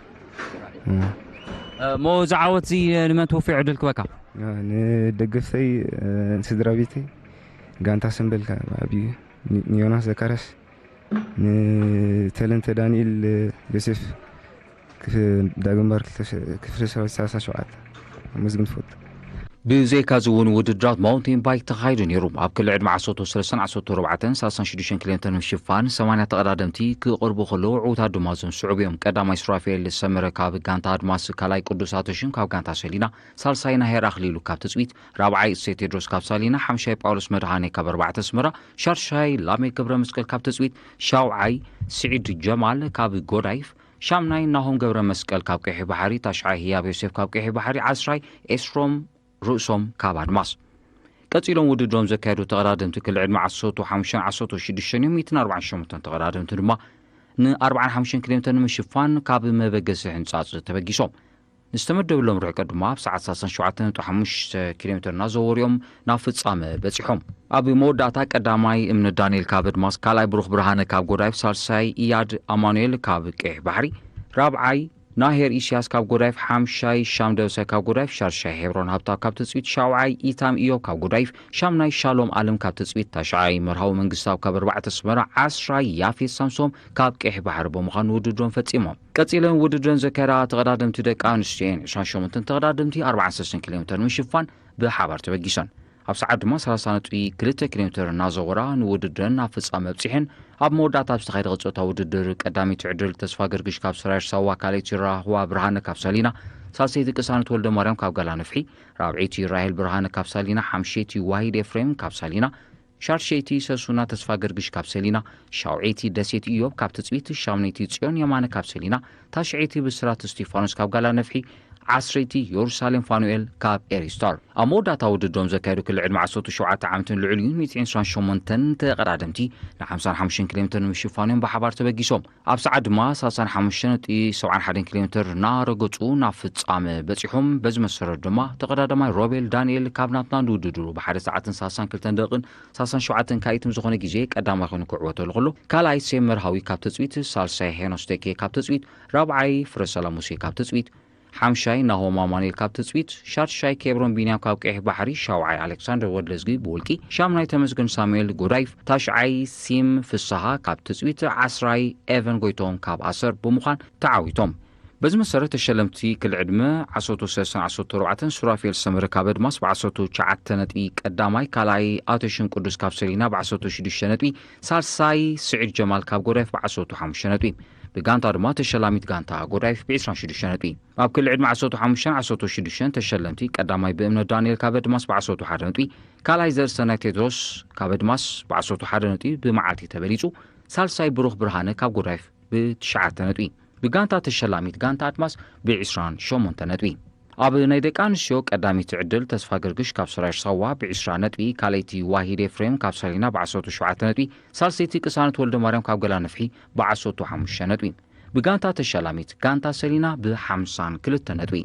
እሞ እዚ ዓወት እዚ ንመን ትውፊ ዕድል ክበካ? ንደገፍተይ፣ ንስድራ ቤተይ፣ ጋንታ ሰምበልካ፣ ኣብዩ፣ ንዮናስ ዘካርያስ፣ ንተለንተ ዳንኤል ዮሴፍ፣ ክፍ-፣ ዳግምባር ክልተ ሸ-፣ ክፍለ ሰራዊት ሰላሳ ሸውዓተ ኣመስግን ትፈቱ። ብዘይካ እዚ እውን ውድድራት ማውንቴን ባይክ ተኻይዱ ነይሩ። ኣብ ክሊ ዕድመ ዓሰርተ ሰለስተን ዓሰርተ ኣርባዕተን ሰላሳን ሽዱሽተን ኪሎ ሜትር ንምሽፋን ሰማንያ ተቐዳደምቲ ክቕርቡ ከለዉ ዕዉታት ድማ እዞም ዝስዕቡ እዮም። ቀዳማይ ሱራፌል ሰመረ ካብ ጋንታ ኣድማስ፣ ካልኣይ ቅዱስ ኣተሽም ካብ ጋንታ ሰሊና፣ ሳልሳይ ናሄር ኣኽሊሉ ካብ ትጽቢት፣ ራብዓይ እሴይ ቴድሮስ ካብ ሳሊና፣ ሓምሻይ ጳውሎስ መድሃኔ ካብ ኣርባዕተ ኣስመራ፣ ሻድሻይ ላሜክ ገብረ መስቀል ካብ ትጽቢት፣ ሻውዓይ ስዒድ ጀማል ካብ ጎዳይፍ፣ ሻምናይ ናሆም ገብረ መስቀል ካብ ቀይሕ ባሕሪ፣ ታሽዓይ ህያብ ዮሴፍ ካብ ቀይሕ ባሕሪ፣ ዓስራይ ኤስሮም ርእሶም ካብ ኣድማስ። ቀጺሎም ውድድሮም ዘካየዱ ተቐዳደምቲ ክሊ ዕድመ ዓሰርተ ሓሙሽተን ዓሰርተ ሽዱሽተን እዮም። ሚእትን ኣርባዓን ሸሞንተን ተቐዳደምቲ ድማ ንኣርባዓን ሓሙሽተን ኪሎ ሜትር ንምሽፋን ካብ መበገሲ ሕንጻጽ ተበጊሶም። ንዝተመደበሎም ርሕቀት ድማ ኣብ ሰዓት ሰላሳን ሸውዓተን ነጥቢ ሓሙሽተ ኪሎ ሜትር እናዘወሩ እዮም ናብ ፍጻመ በጺሖም። ኣብ መወዳእታ ቀዳማይ እምነት ዳንኤል ካብ ኣድማስ፣ ካልኣይ ብሩኽ ብርሃነ ካብ ጎዳይፍ፣ ሳልሳይ ኢያድ ኣማኑኤል ካብ ቀይሕ ባሕሪ፣ ራብዓይ ናሄር ኢስያስ ካብ ጎዳይፍ፣ ሓምሻይ ሻም ደበሳይ ካብ ጎዳይፍ፣ ሻድሻይ ሄብሮን ሃብታው ካብ ትጽቢት፣ ሻውዓይ ኢታም ኢዮብ ካብ ጎዳይፍ፣ ሻምናይ ሻሎም ኣለም ካብ ትጽቢት፣ ታሽዓይ መርሃዊ መንግስታብ ካብ ኣርባዕተ ኣስመራ፣ ዓስራይ ያፌት ሳምሶም ካብ ቀይሕ ባሕሪ ብምዃን ውድድሮም ፈጺሞም። ቀጺለን ውድድረን ዘካየዳ ተቐዳደምቲ ደቂ ኣንስትዮ እየን። ዕስራን ሸሞንተን ተቐዳደምቲ ኣርባዓን ሰለስተን ኪሎ ሜትር ንምሽፋን ብሓባር ተበጊሰን። ኣብ ሰዓት ድማ ሰላሳ ነጥቢ ክልተ ኪሎ ሜትር እናዘወራ ንውድድረን ናብ ፍጻመ ኣብጺሐን። ኣብ መወዳእታ ኣብ ዝተኻየደ ቀጸልታ ውድድር ቀዳመይቲ ዕድል ተስፋ ገርግሽ ካብ ሰራየር ሳዋ፣ ካልኣይቲ ራህዋ ብርሃነ ካብ ሳሊና፣ ሳልሰይቲ ቅሳነት ወልደ ማርያም ካብ ጋላ ነፍሒ፣ ራብዐይቲ ራሄል ብርሃነ ካብ ሳሊና፣ ሓምሸይቲ ዋሂድ ኤፍሬም ካብ ሳሊና፣ ሻድሸይቲ ሰሱና ተስፋ ገርግሽ ካብ ሰሊና፣ ሻውዐይቲ ደሴት ኢዮብ ካብ ትጽቢት፣ ሻምነይቲ ጽዮን የማነ ካብ ሰሊና፣ ታሽዐይቲ ብስራት እስቲፋኖስ ካብ ጋላ ነፍሒ፣ ዓስረይቲ የሩሳሌም ፋኑኤል ካብ ኤሪስታር። ኣብ መወዳእታ ውድድሮም ዘካየዱ ክሊ ዕድመ ዓሰርተ ሸውዓተ ዓመትን ልዕሊኡን ሚእቲ ዕስራን ሸሞንተን ተቐዳደምቲ ን ሓምሳን ሓሙሽተን ኪሎ ሜትር ንምሽፋን እዮም ብሓባር ተበጊሶም። ኣብ ሰዓት ድማ ሰላሳን ሓሙሽተን ነጥቢ ሰብዓን ሓደን ኪሎ ሜትር እናረገጹ ናብ ፍጻመ በጺሖም። በዚ መሰረት ድማ ተቐዳዳማይ ሮቤል ዳንኤል ካብ ናትና ንውድድሩ ብሓደ ሰዓትን ሰላሳን ክልተን ደቂቕን ሰላሳን ሸውዓተን ካኢትም ዝኾነ ግዜ ቀዳማይ ኮይኑ ክዕወተሉ ከሎ፣ ካልኣይ ሴም መርሃዊ ካብ ትጽቢት፣ ሳልሳይ ሄኖስ ደኬ ካብ ትጽቢት፣ ራብዓይ ፍረሰላም ሙሴ ካብ ትጽቢት፣ ሓምሻይ ናሆም ኣማኑኤል ካብ ትጽቢት፣ ሻድሻይ ኬብሮን ቢንያም ካብ ቀይሕ ባሕሪ፣ ሻውዓይ ኣሌክሳንደር ወድለዝጊ ብውልቂ፣ ሻምናይ ተመስገን ሳሙኤል ጎዳይፍ፣ ታሽዓይ ሲም ፍስሃ ካብ ትጽቢት፣ ዓስራይ ኤቨን ጎይቶም ካብ ኣሰር ብምዃን ተዓዊቶም። በዚ መሰረት ተሸለምቲ ክሊ ዕድመ ዓሰርተ ሰለስተን ዓሰርተ ኣርባዕተን ሱራፌል ሰመረ ካብ ኣድማስ ብ ዓሰርተ ትሽዓተ ነጥቢ ቀዳማይ፣ ካልኣይ ኣተሽም ቅዱስ ካብ ሰሊና ብ ዓሰርተ ሽዱሽተ ነጥቢ፣ ሳልሳይ ስዒድ ጀማል ካብ ጎዳይፍ ብ ዓሰርተ ሓሙሽተ ነጥቢ። ብጋንታ ድማ ተሸላሚት ጋንታ ጎዳይፍ ብ ዕስራን ሽዱሽተ ነጥቢ። ኣብ ክሊ ዕድመ ዓሰርተ ሓሙሽተን ዓሰርተ ሽዱሽተን ተሸለምቲ ቀዳማይ ብእምነት ዳንኤል ካብ ኣድማስ ብ ዓሰርተ ሓደ ነጥቢ፣ ካልኣይ ዘርእሰናይ ቴድሮስ ካብ ኣድማስ ብ ዓሰርተ ሓደ ነጥቢ ብመዓልቲ ተበሊጹ፣ ሳልሳይ ብሩኽ ብርሃነ ካብ ጎዳይፍ ብትሽዓተ ነጥቢ። ብጋንታ ተሸላሚት ጋንታ ኣድማስ ብዕስራን ሸሞንተ ነጥቢ። ኣብ ናይ ደቂ ኣንስትዮ ቀዳሚት ዕድል ተስፋ ገርግሽ ካብ ሰራሽ ሳዋ ብዕስራ ነጥቢ፣ ካልኣይቲ ዋሂድ ኤፍሬም ካብ ሰሊና ብዓሰርተ ሸውዓተ ነጥቢ፣ ሳልሰይቲ ቅሳነት ወልደ ማርያም ካብ ገላ ንፍሒ ብዓሰርተ ሓሙሽተ ነጥቢ። ብጋንታ ተሸላሚት ጋንታ ሰሊና ብሓምሳን ክልተ ነጥቢ።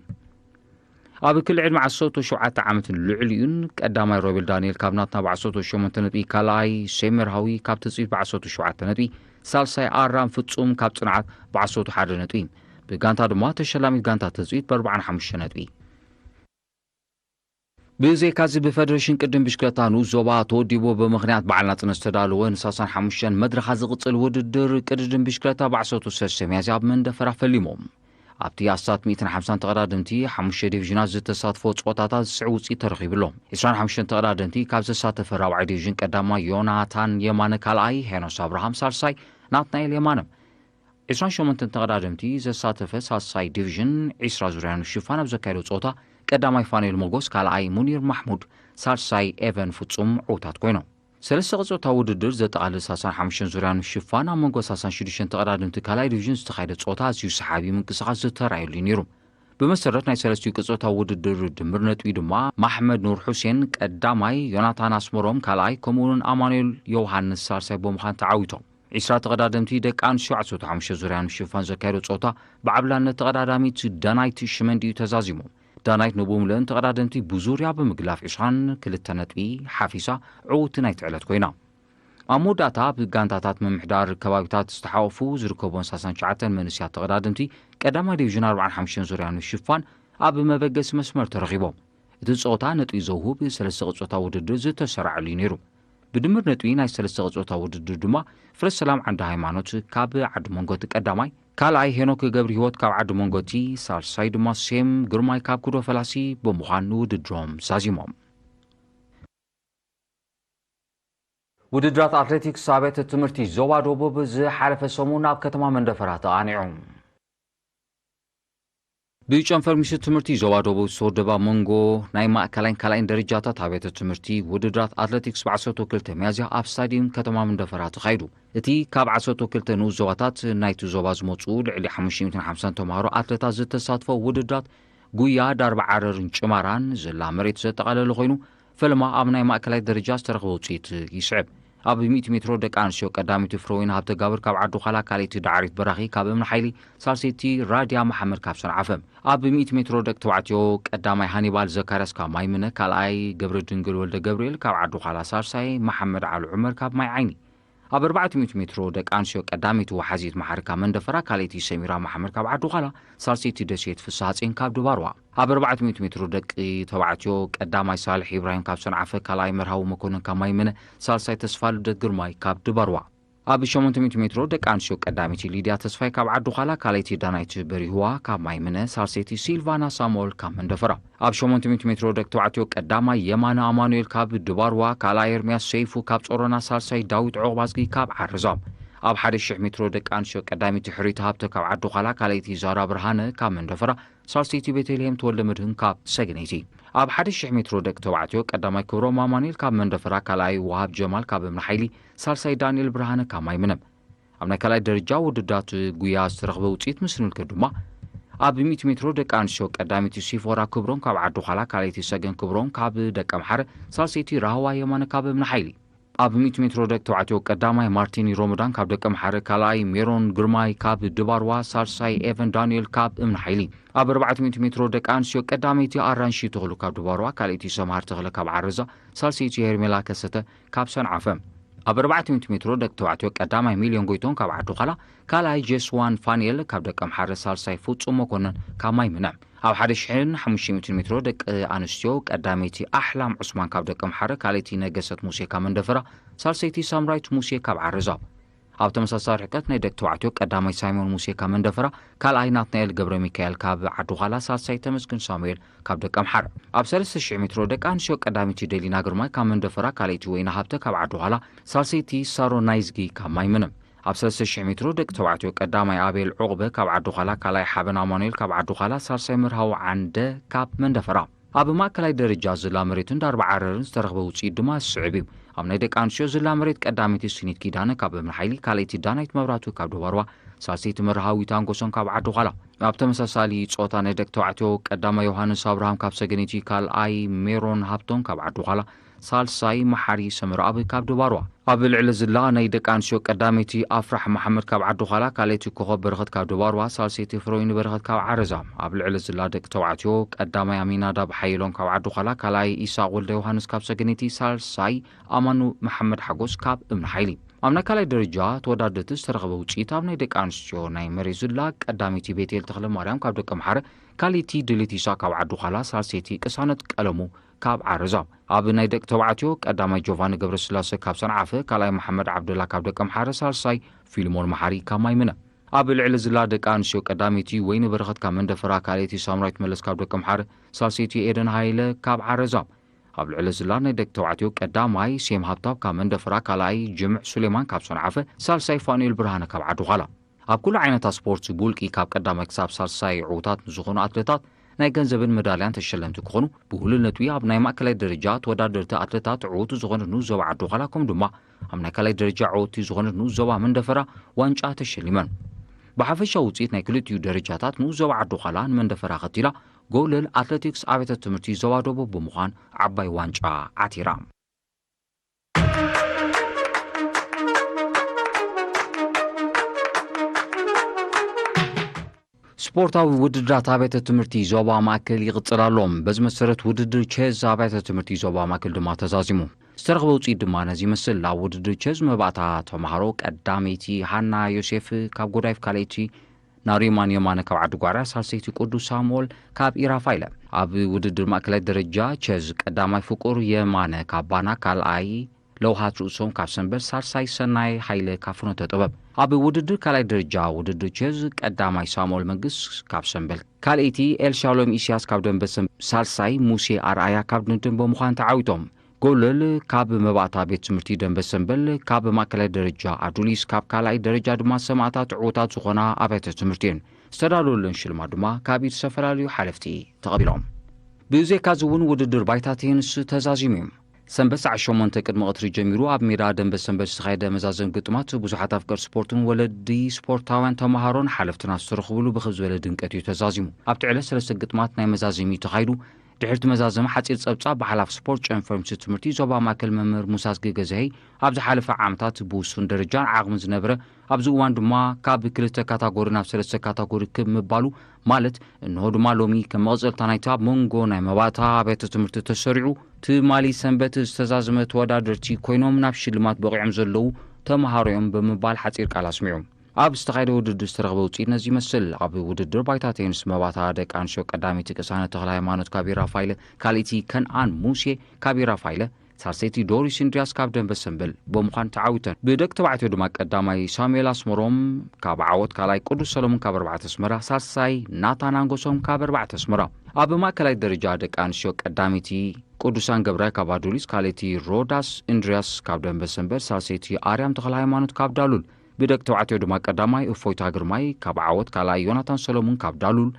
ኣብ ክሊ ዕድመ ዓሰርተ ሸውዓተ ዓመትን ልዕሊኡን ቀዳማይ ሮቤል ዳንኤል ካብ ናትና ብ ዓሰርተ ሸሞንተ ነጥቢ፣ ካልኣይ ሴም መርሃዊ ካብ ትጽቢት ብ ዓሰርተ ሸውዓተ ነጥቢ፣ ሳልሳይ ኣራም ፍጹም ካብ ጽንዓት ብ ዓሰርተ ሓደ ነጥቢ። ብጋንታ ድማ ተሸላሚት ጋንታ ትጽቢት ብ ኣርባዓን ሓሙሽተ ነጥቢ። ብዘይካዚ ብፈደሬሽን ቅድድም ብሽክለታ ንኡስ ዞባ ተወዲቡ ብምኽንያት በዓል ናጽነት ዝተዳለወ ንሳልሳን ሓሙሽተን መድረኻ ዝቕጽል ውድድር ቅድድም ብሽክለታ ብ ዓሰርተ ሰለስተ ሚያዝያ ኣብ መንደፈራ ፈሊሞም። ኣብቲ ኣስታት ሚእትን ሓምሳን ተቐዳደምቲ ሓሙሽተ ዲቪዥናት ዝተሳትፎ ጸወታታት ዝስዕብ ውጽኢት ተረኺቡ ኣሎ። ዕስራን ሓሙሽተን ተቐዳደምቲ ካብ ዘሳተፈ ራብዓይ ዲቪዥን ቀዳማይ ዮናታን የማነ፣ ካልኣይ ሄኖስ ኣብርሃም፣ ሳልሳይ ናትናኤል የማነ። ዕስራን ሸሞንተን ተቐዳደምቲ ዘሳተፈ ሳልሳይ ዲቪዥን ዕስራ ዙርያ ንምሽፋን ኣብ ዘካየዶ ጸወታ ቀዳማይ ፋኑኤል ሞጎስ፣ ካልኣይ ሙኒር ማሕሙድ፣ ሳልሳይ ኤቨን ፍጹም ዕዉታት ኮይኖም። ሰለስተ ቅጽበታዊ ውድድር ዘጠቓልል ሳልሳን ሓሙሽተን ዙርያ ንምሽፋን ኣብ መንጎ ሳልሳን ሽዱሽተን ተቐዳደምቲ ካልኣይ ዲቪዥን ዝተኻየደ ጸወታ ኣዝዩ ሰሓቢ ምንቅስቓስ ዝተራእየሉ እዩ ነይሩ። ብመሰረት ናይ ሰለስቲኡ ቅጽበታዊ ውድድር ድምር ነጥቢ ድማ ማሕመድ ኑር ሑሴን ቀዳማይ፣ ዮናታን ኣስመሮም ካልኣይ፣ ከምኡ'ውን ኣማኑኤል ዮውሃንስ ሳልሳይ ብምዃን ተዓዊቶም። ዕስራ ተቐዳደምቲ ደቂ ኣንስትዮ ዓሰርተ ሓሙሽተ ዙርያ ንምሽፋን ዘካየዶ ጸወታ ብዓብላልነት ተቐዳዳሚት ዳናይት ሽመንዲ እዩ ተዛዚሙ። ዳናይት ንብምልእን ተቐዳደምቲ ብዙርያ ብምግላፍ ዕስራን ክልተ ነጥቢ ሓፊሳ ዕውቲ ናይቲ ዕለት ኮይና። ኣብ መወዳእታ፣ ኣብ ጋንታታት ምምሕዳር ከባቢታት ዝተሓወፉ ዝርከቦን ሳልሳን ትሽዓተን መንእሰያት ተቐዳደምቲ ቀዳማይ ዲቪዥን ኣርባዓን ሓሙሽተን ዙርያ ንምሽፋን ኣብ መበገሲ መስመር ተረኺቦም። እቲ ጸወታ ነጥቢ ዘውህብ ሰለስተ ቅጽበታዊ ውድድር ዝተሰራዐሉ እዩ ነይሩ። ብድምር ነጥቢ ናይ ሰለስተ ቅጽበታዊ ውድድር ድማ ፍረሰላም ዓንደ ሃይማኖት ካብ ዓዲ መንጎቲ ቀዳማይ፣ ካልኣይ ሄኖክ ገብረ ህይወት ካብ ዓዲ መንጎቲ፣ ሳልሳይ ድማ ሴም ግርማይ ካብ ኩዶ ፈላሲ ብምዃን ንውድድሮም ዛዚሞም። ውድድራት ኣትሌቲክስ ኣብያተ ትምህርቲ ዞባ ደቡብ ዝሓለፈ ሰሙን ኣብ ከተማ መንደፈራ ተቓኒዑ። ብጨንፈር ሚኒስትሪ ትምህርቲ ዞባ ደቡብ ዝተወደበ ኣብ መንጎ ናይ ማእከላይን ካልኣይን ደረጃታት ኣብያተ ትምህርቲ ውድድራት ኣትሌቲክስ ብ ዓሰርተ ክልተ ሚያዝያ ኣብ ስታዲየም ከተማ መንደፈራ ተኻይዱ። እቲ ካብ ዓሰርተ ክልተ ንኡስ ዞባታት ናይቲ ዞባ ዝመጹ ልዕሊ ሓሙሽተ ሚእትን ሓምሳን ተምሃሮ ኣትሌታት ዝተሳትፎ ውድድራት ጉያ፣ ዳርባ ዓረርን ጭማራን ዝላ መሬት ዘጠቓለለ ኮይኑ፣ ፈለማ ኣብ ናይ ማእከላይ ደረጃ ዝተረኽበ ውጽኢት ይስዕብ። ኣብ ሚእቲ ሜትሮ ደቂ ኣንስትዮ ቀዳመይቲ ፍረወይኒ ሃብተጋብር ካብ ዓዲ ዃላ፣ ካልኣይቲ ዳዕሪት በራኺ ካብ እምኒ ሓይሊ፣ ሳልሰይቲ ራድያ መሓመድ ካብ ሰንዓፈ። ኣብ ሚእቲ ሜትሮ ደቂ ተባዕትዮ ቀዳማይ ሃኒባል ዘካርያስ ካብ ማይምነ፣ ካልኣይ ገብረ ድንግል ወልደ ገብርኤል ካብ ዓዲ ዃላ፣ ሳልሳይ መሓመድ ዓሊ ዑመር ካብ ማይ ዓይኒ። ኣብ ኣርባዕተ ሚእቲ ሜትሮ ደቂ ኣንስትዮ ቀዳመይቲ ወሓዚት መሓሪ ካብ መንደፈራ፣ ካልኣይቲ ሰሚራ መሓመድ ካብ ዓዲ ዃላ፣ ሳልሰይቲ ደሴት ፍስሃጼን ካብ ድባርዋ። ኣብ ኣርባዕተ ሚእቲ ሜትሮ ደቂ ተባዕትዮ ቀዳማይ ሳልሕ ኢብራሂም ካብ ሰንዓፈ፣ ካልኣይ መርሃዊ መኮንን ካብ ማይምነ፣ ሳልሳይ ተስፋ ልደት ግርማይ ካብ ድባርዋ። ኣብ ሸሞንተ ሚእቲ ሜትሮ ደቂ ኣንስትዮ ቀዳመይቲ ሊድያ ተስፋይ ካብ ዓዲ ዃላ፣ ካልኣይቲ ዳናይት በሪህዋ ካብ ማይምነ፣ ሳልሰይቲ ሲልቫና ሳሙኤል ካብ መንደፈራ። ኣብ ሸሞንተ ሚእቲ ሜትሮ ደቂ ተባዕትዮ ቀዳማይ የማነ ኣማኑኤል ካብ ድባርዋ፣ ካልኣይ ኤርምያስ ሰይፉ ካብ ጾሮና፣ ሳልሳይ ዳዊት ዑቕባዝጊ ካብ ዓረዛ። ኣብ ሓደ ሽሕ ሜትሮ ደቂ ኣንስትዮ ቀዳመይቲ ሕሪት ሃብተ ካብ ዓዲ ዃላ፣ ካልኣይቲ ዛራ ብርሃነ ካብ መንደፈራ፣ ሳልሰይቲ ቤተልሔም ተወልደ መድህን ካብ ሰገነይቲ። ኣብ ሓደ ሽሕ ሜትሮ ደቂ ተባዕትዮ ቀዳማይ ክብሮም ኣማኑኤል ካብ መንደፈራ፣ ካልኣይ ወሃብ ጀማል ካብ እምኒ ሓይሊ፣ ሳልሳይ ዳንኤል ብርሃነ ካብ ማይምነ። ኣብ ናይ ካልኣይ ደረጃ ውድድራት ጉያ ዝተረኽበ ውጽኢት ምስ ንምልከት ድማ፣ ኣብ ሚእቲ ሜትሮ ደቂ ኣንስትዮ ቀዳመይቲ ሲፎራ ክብሮም ካብ ዓዲ ዃላ፣ ካልኣይቲ ሰገን ክብሮም ካብ ደቀምሓረ፣ ሳልሰይቲ ራህዋ የማነ ካብ እምኒ ሓይሊ። ኣብ ሚእቲ ሜትሮ ደቂ ተባዕትዮ ቀዳማይ ማርቲኒ ሮመዳን ካብ ደቀምሓረ፣ ካልኣይ ሜሮን ግርማይ ካብ ድባርዋ፣ ሳልሳይ ኤቨን ዳንኤል ካብ እምኒ ሓይሊ። ኣብ ኣርባዕተ ሚእቲ ሜትሮ ደቂ ኣንስትዮ ቀዳመይቲ ኣራንሺ ተኽሉ ካብ ድባርዋ፣ ካልኣይቲ ሰምሃር ተኽለ ካብ ዓረዛ፣ ሳልሰይቲ ሄርሜላ ከሰተ ካብ ሰንዓፈ። ኣብ ኣርባዕተ ሚእቲ ሜትሮ ደቂ ተባዕትዮ ቀዳማይ ሚልዮን ጎይቶም ካብ ዓዲ ዃላ፣ ካልኣይ ጄስዋን ፋንኤል ካብ ደቀምሓረ፣ ሳልሳይ ፍጹም መኮነን ካብ ማይ ምነ። ኣብ ሓደ ሽሕን ሓሙሽተ ሚእትን ሜትሮ ደቂ ኣንስትዮ ቀዳመይቲ ኣሕላም ዑስማን ካብ ደቀምሓረ፣ ካልኣይቲ ነገሰት ሙሴ ካብ መንደፈራ፣ ሳልሰይቲ ሳምራይት ሙሴ ካብ ዓረዛብ። ኣብ ተመሳሳሊ ርሕቀት ናይ ደቂ ተባዕትዮ ቀዳማይ ሳይሞን ሙሴ ካብ መንደፈራ፣ ካልኣይ ናትናኤል ገብረ ሚካኤል ካብ ዓዲ ዃላ፣ ሳልሳይ ተመስገን ሳሙኤል ካብ ደቀምሓረ። ኣብ ሰለስተ ሽሕ ሜትሮ ደቂ ኣንስትዮ ቀዳመይቲ ደሊና ግርማይ ካብ መንደፈራ፣ ካልኣይቲ ወይኒ ሃብተ ካብ ዓዲ ዃላ፣ ሳልሰይቲ ሳሮ ናይዝጊ ካብ ማይ ምነ። ኣብ ሰለስተ ሽሕ ሜትሮ ደቂ ተባዕትዮ ቀዳማይ ኣቤል ዑቕበ ካብ ዓዲ ዃላ፣ ካልኣይ ሓበን ኣማኑኤል ካብ ዓዲ ዃላ፣ ሳልሳይ መርሃዊ ዓንደ ካብ መንደፈራ። ኣብ ማእከላይ ደረጃ ዝላ መሬትን ዳርባ ዓረርን ዝተረኽበ ውጽኢት ድማ ዝስዕብ እዩ። ኣብ ናይ ደቂ ኣንስትዮ ዝላ መሬት ቀዳመይቲ ስኒት ኪዳነ ካብ እምኒ ሓይሊ፣ ካልኣይቲ ዳናይት መብራቱ ካብ ደባርዋ፣ ሳልሰይቲ መርሃዊት ኣንጎሶም ካብ ዓዲ ዃላ። ኣብ ተመሳሳሊ ጾታ ናይ ደቂ ተባዕትዮ ቀዳማይ ዮሃንስ ኣብርሃም ካብ ሰገነይቲ፣ ካልኣይ ሜሮን ሃብቶም ካብ ዓዲ ዃላ፣ ሳልሳይ መሓሪ ሰመረኣብ ካብ ደባርዋ። ኣብ ልዕሊ ዝላ ናይ ደቂ ኣንስትዮ ቀዳመይቲ ኣፍራሕ መሓመድ ካብ ዓዲ ዃላ፣ ካልኣይቲ ኮኸብ በረኸት ካብ ደባርዋ፣ ሳልሰይቲ ፍረወይኒ በረኸት ካብ ዓረዛ። ኣብ ልዕሊ ዝላ ደቂ ተባዕትዮ ቀዳማይ ኣሚናዳብ ሓየሎም ካብ ዓዲ ዃላ፣ ካልኣይ ኢሳቕ ወልደ ዮሃንስ ካብ ሰገነይቲ፣ ሳልሳይ ኣማኑ መሓመድ ሓጎስ ካብ እምኒ ሓይሊ። ኣብ ናይ ካልኣይ ደረጃ ተወዳደርቲ ዝተረኸበ ውፅኢት ኣብ ናይ ደቂ ኣንስትዮ ናይ መሬት ዝላ ቀዳመይቲ ቤቴል ተኽለ ማርያም ካብ ደቂ ኣምሓረ፣ ካልኣይቲ ድሌት ኢሳቕ ካብ ዓዲ ዃላ፣ ሳልሰይቲ ቅሳነት ቀለሙ ካብ ዓረዛ። ኣብ ናይ ደቂ ተባዕትዮ ቀዳማይ ጆቫኒ ገብረስላሴ ካብ ሰንዓፈ፣ ካልኣይ መሓመድ ዓብደላ ካብ ደቂ ኣምሓረ፣ ሳልሳይ ፊልሞን መሓሪ ካብ ማይምነ። ኣብ ልዕሊ ዝላ ደቂ ኣንስትዮ ቀዳመይቲ ወይኒ በረኸት ካብ መንደፈራ፣ ካልኣይቲ ሳምራዊት መለስ ካብ ደቂ ኣምሓረ፣ ሳልሰይቲ ኤደን ሃይለ ካብ ዓረዛ። ኣብ ልዕሊ ዝላ ናይ ደቂ ተባዕትዮ ቀዳማይ ሴም ሃብታብ ካብ መንደፈራ፣ ካልኣይ ጅምዕ ሱሌማን ካብ ሰንዓፈ፣ ሳልሳይ ፋኑኤል ብርሃነ ካብ ዓዲ ዃላ። ኣብ ኩሉ ዓይነታት ስፖርት ብውልቂ ካብ ቀዳማይ ክሳብ ሳልሳይ ዕዉታት ንዝኾኑ ኣትሌታት ናይ ገንዘብን መዳልያን ተሸለምቲ ክኾኑ፣ ብውሉል ነጥቢ ኣብ ናይ ማእከላይ ደረጃ ተወዳደርቲ ኣትሌታት ዕዉት ዝኾነት ንኡስ ዞባ ዓዲ ዃላ፣ ከምኡ ድማ ኣብ ናይ ካልኣይ ደረጃ ዕውትቲ ዝኾነት ንኡስ ዞባ መንደፈራ ዋንጫ ተሸሊመን። ብሓፈሻዊ ውፅኢት ናይ ክልቲኡ ደረጃታት ንኡስ ዞባ ዓዲ ዃላ ንመንደፈራ ኸቲላ፣ ጎለል ኣትሌቲክስ ኣብያተ ትምህርቲ ዞባ ደቡብ ብምዃን ዓባይ ዋንጫ ዓቲራ። ስፖርታዊ ውድድራት ኣብያተ ትምህርቲ ዞባ ማእከል ይቕጽል ኣሎ። በዚ መሰረት ውድድር ቸዝ ኣብያተ ትምህርቲ ዞባ ማእከል ድማ ተዛዚሙ። ዝተረኽበ ውጽኢት ድማ ነዚ ይመስል። ኣብ ውድድር ቸዝ መባእታ ተምሃሮ ቀዳመይቲ ሃና ዮሴፍ ካብ ጎዳይፍ፣ ካልኣይቲ ናሪማን የማነ ካብ ዓዲ ጓዕራ፣ ሳልሰይቲ ቅዱስ ሳሙኤል ካብ ኢራፋይለ። ኣብ ውድድር ማእከላይ ደረጃ ቸዝ ቀዳማይ ፍቁር የማነ ካብ ባና፣ ካልኣይ ለውሃት ርእሶም ካብ ሰንበል፣ ሳልሳይ ሰናይ ሃይለ ካብ ፍኖተ ጥበብ። ኣብ ውድድር ካልኣይ ደረጃ ውድድር ቸዝ ቀዳማይ ሳሙኤል መንግስ ካብ ሰንበል፣ ካልኣይቲ ኤልሻሎም ኢስያስ ካብ ደንበ ሰንበል፣ ሳልሳይ ሙሴ ኣርኣያ ካብ ደንደን ብምዃን ተዓዊቶም። ጎለል ካብ መባእታ ቤት ትምህርቲ ደንበ ሰንበል፣ ካብ ማእከላይ ደረጃ ኣዱሊስ፣ ካብ ካልኣይ ደረጃ ድማ ሰማእታት ዕዉታት ዝኾና ኣብያተ ትምህርቲ እየን። ዝተዳለወለን ሽልማት ድማ ካብ ኢድ ዝተፈላለዩ ሓለፍቲ ተቐቢሎም። ብዘይካዚ እውን ውድድር ባይታ ቴንስ ተዛዚሙ እዩ። ሰንበት ሰዓት ሸሞንተ ቅድሚ ቀትሪ ጀሚሩ ኣብ ሜዳ ደንበ ሰንበት ዝተኻየደ መዛዘም ግጥማት ብዙሓት ኣፍቀርቲ ስፖርትን ወለዲ ስፖርታውያን ተምሃሮን ሓለፍትና ዝተረኽብሉ ብኽብ ዝበለ ድምቀት እዩ ተዛዚሙ። ኣብቲ ዕለት ሰለስተ ግጥማት ናይ መዛዘሚ እዩ ተኻይዱ። ድሕርቲ መዛዘሚ ሓጺር ጸብጻብ ብሓላፊ ስፖርት ጨንፈር ሚኒስትሪ ትምህርቲ ዞባ ማእከል መምህር ሙሳ ኣዝጊ ገዛሄይ፣ ኣብ ዝሓለፈ ዓመታት ብውሱን ደረጃን ዓቕምን ዝነበረ፣ ኣብዚ እዋን ድማ ካብ ክልተ ካታጎሪ ናብ ሰለስተ ካታጎሪ ክብ ምባሉ፣ ማለት እንሆ ድማ ሎሚ ከም መቐጸልታ ናይቲ ኣብ መንጎ ናይ መባእታ ኣብያተ ትምህርቲ ተሰሪዑ ትማሊ ሰንበት ዝተዛዘመ ተወዳደርቲ ኮይኖም ናብ ሽልማት በቒዖም ዘለዉ ተምሃሮ እዮም ብምባል ሓጺር ቃል ኣስሚዑ። ኣብ ዝተኻየደ ውድድር ዝተረኽበ ውጽኢት ነዚ ይመስል። ኣብ ውድድር ባይታ ቴኒስ መባእታ ደቂ ኣንስትዮ ቀዳመይቲ ቅሳነት ተኽለ ሃይማኖት ካብ ኢራፋይለ፣ ካልኣይቲ ከንኣን ሙሴ ካብ ኢራፋይለ፣ ሳልሰይቲ ዶሪስ እንድርያስ ካብ ደንበ ሰንበል ብምዃን ተዓዊተን። ብደቂ ተባዕትዮ ድማ ቀዳማይ ሳሙኤል ኣስመሮም ካብ ዓወት፣ ካልኣይ ቅዱስ ሰሎሞን ካብ ኣርባዕተ ኣስመራ፣ ሳልሳይ ናታን ኣንጎሶም ካብ ኣርባዕተ ኣስመራ። ኣብ ማእከላይ ደረጃ ደቂ ኣንስትዮ ቀዳመይቲ ቅዱሳን ገብረ ካብ ኣዱሊስ፣ ካልኣይቲ ሮዳስ እንድርያስ ካብ ደንበ ሰንበል፣ ሳልሰይቲ ኣርያም ተኽለ ሃይማኖት ካብ ዳሉል። ብደቂ ተባዕትዮ ድማ ቀዳማይ እፎይታ ግርማይ ካብ ዓወት፣ ካልኣይ ዮናታን ሰሎሙን ካብ ዳሉል፣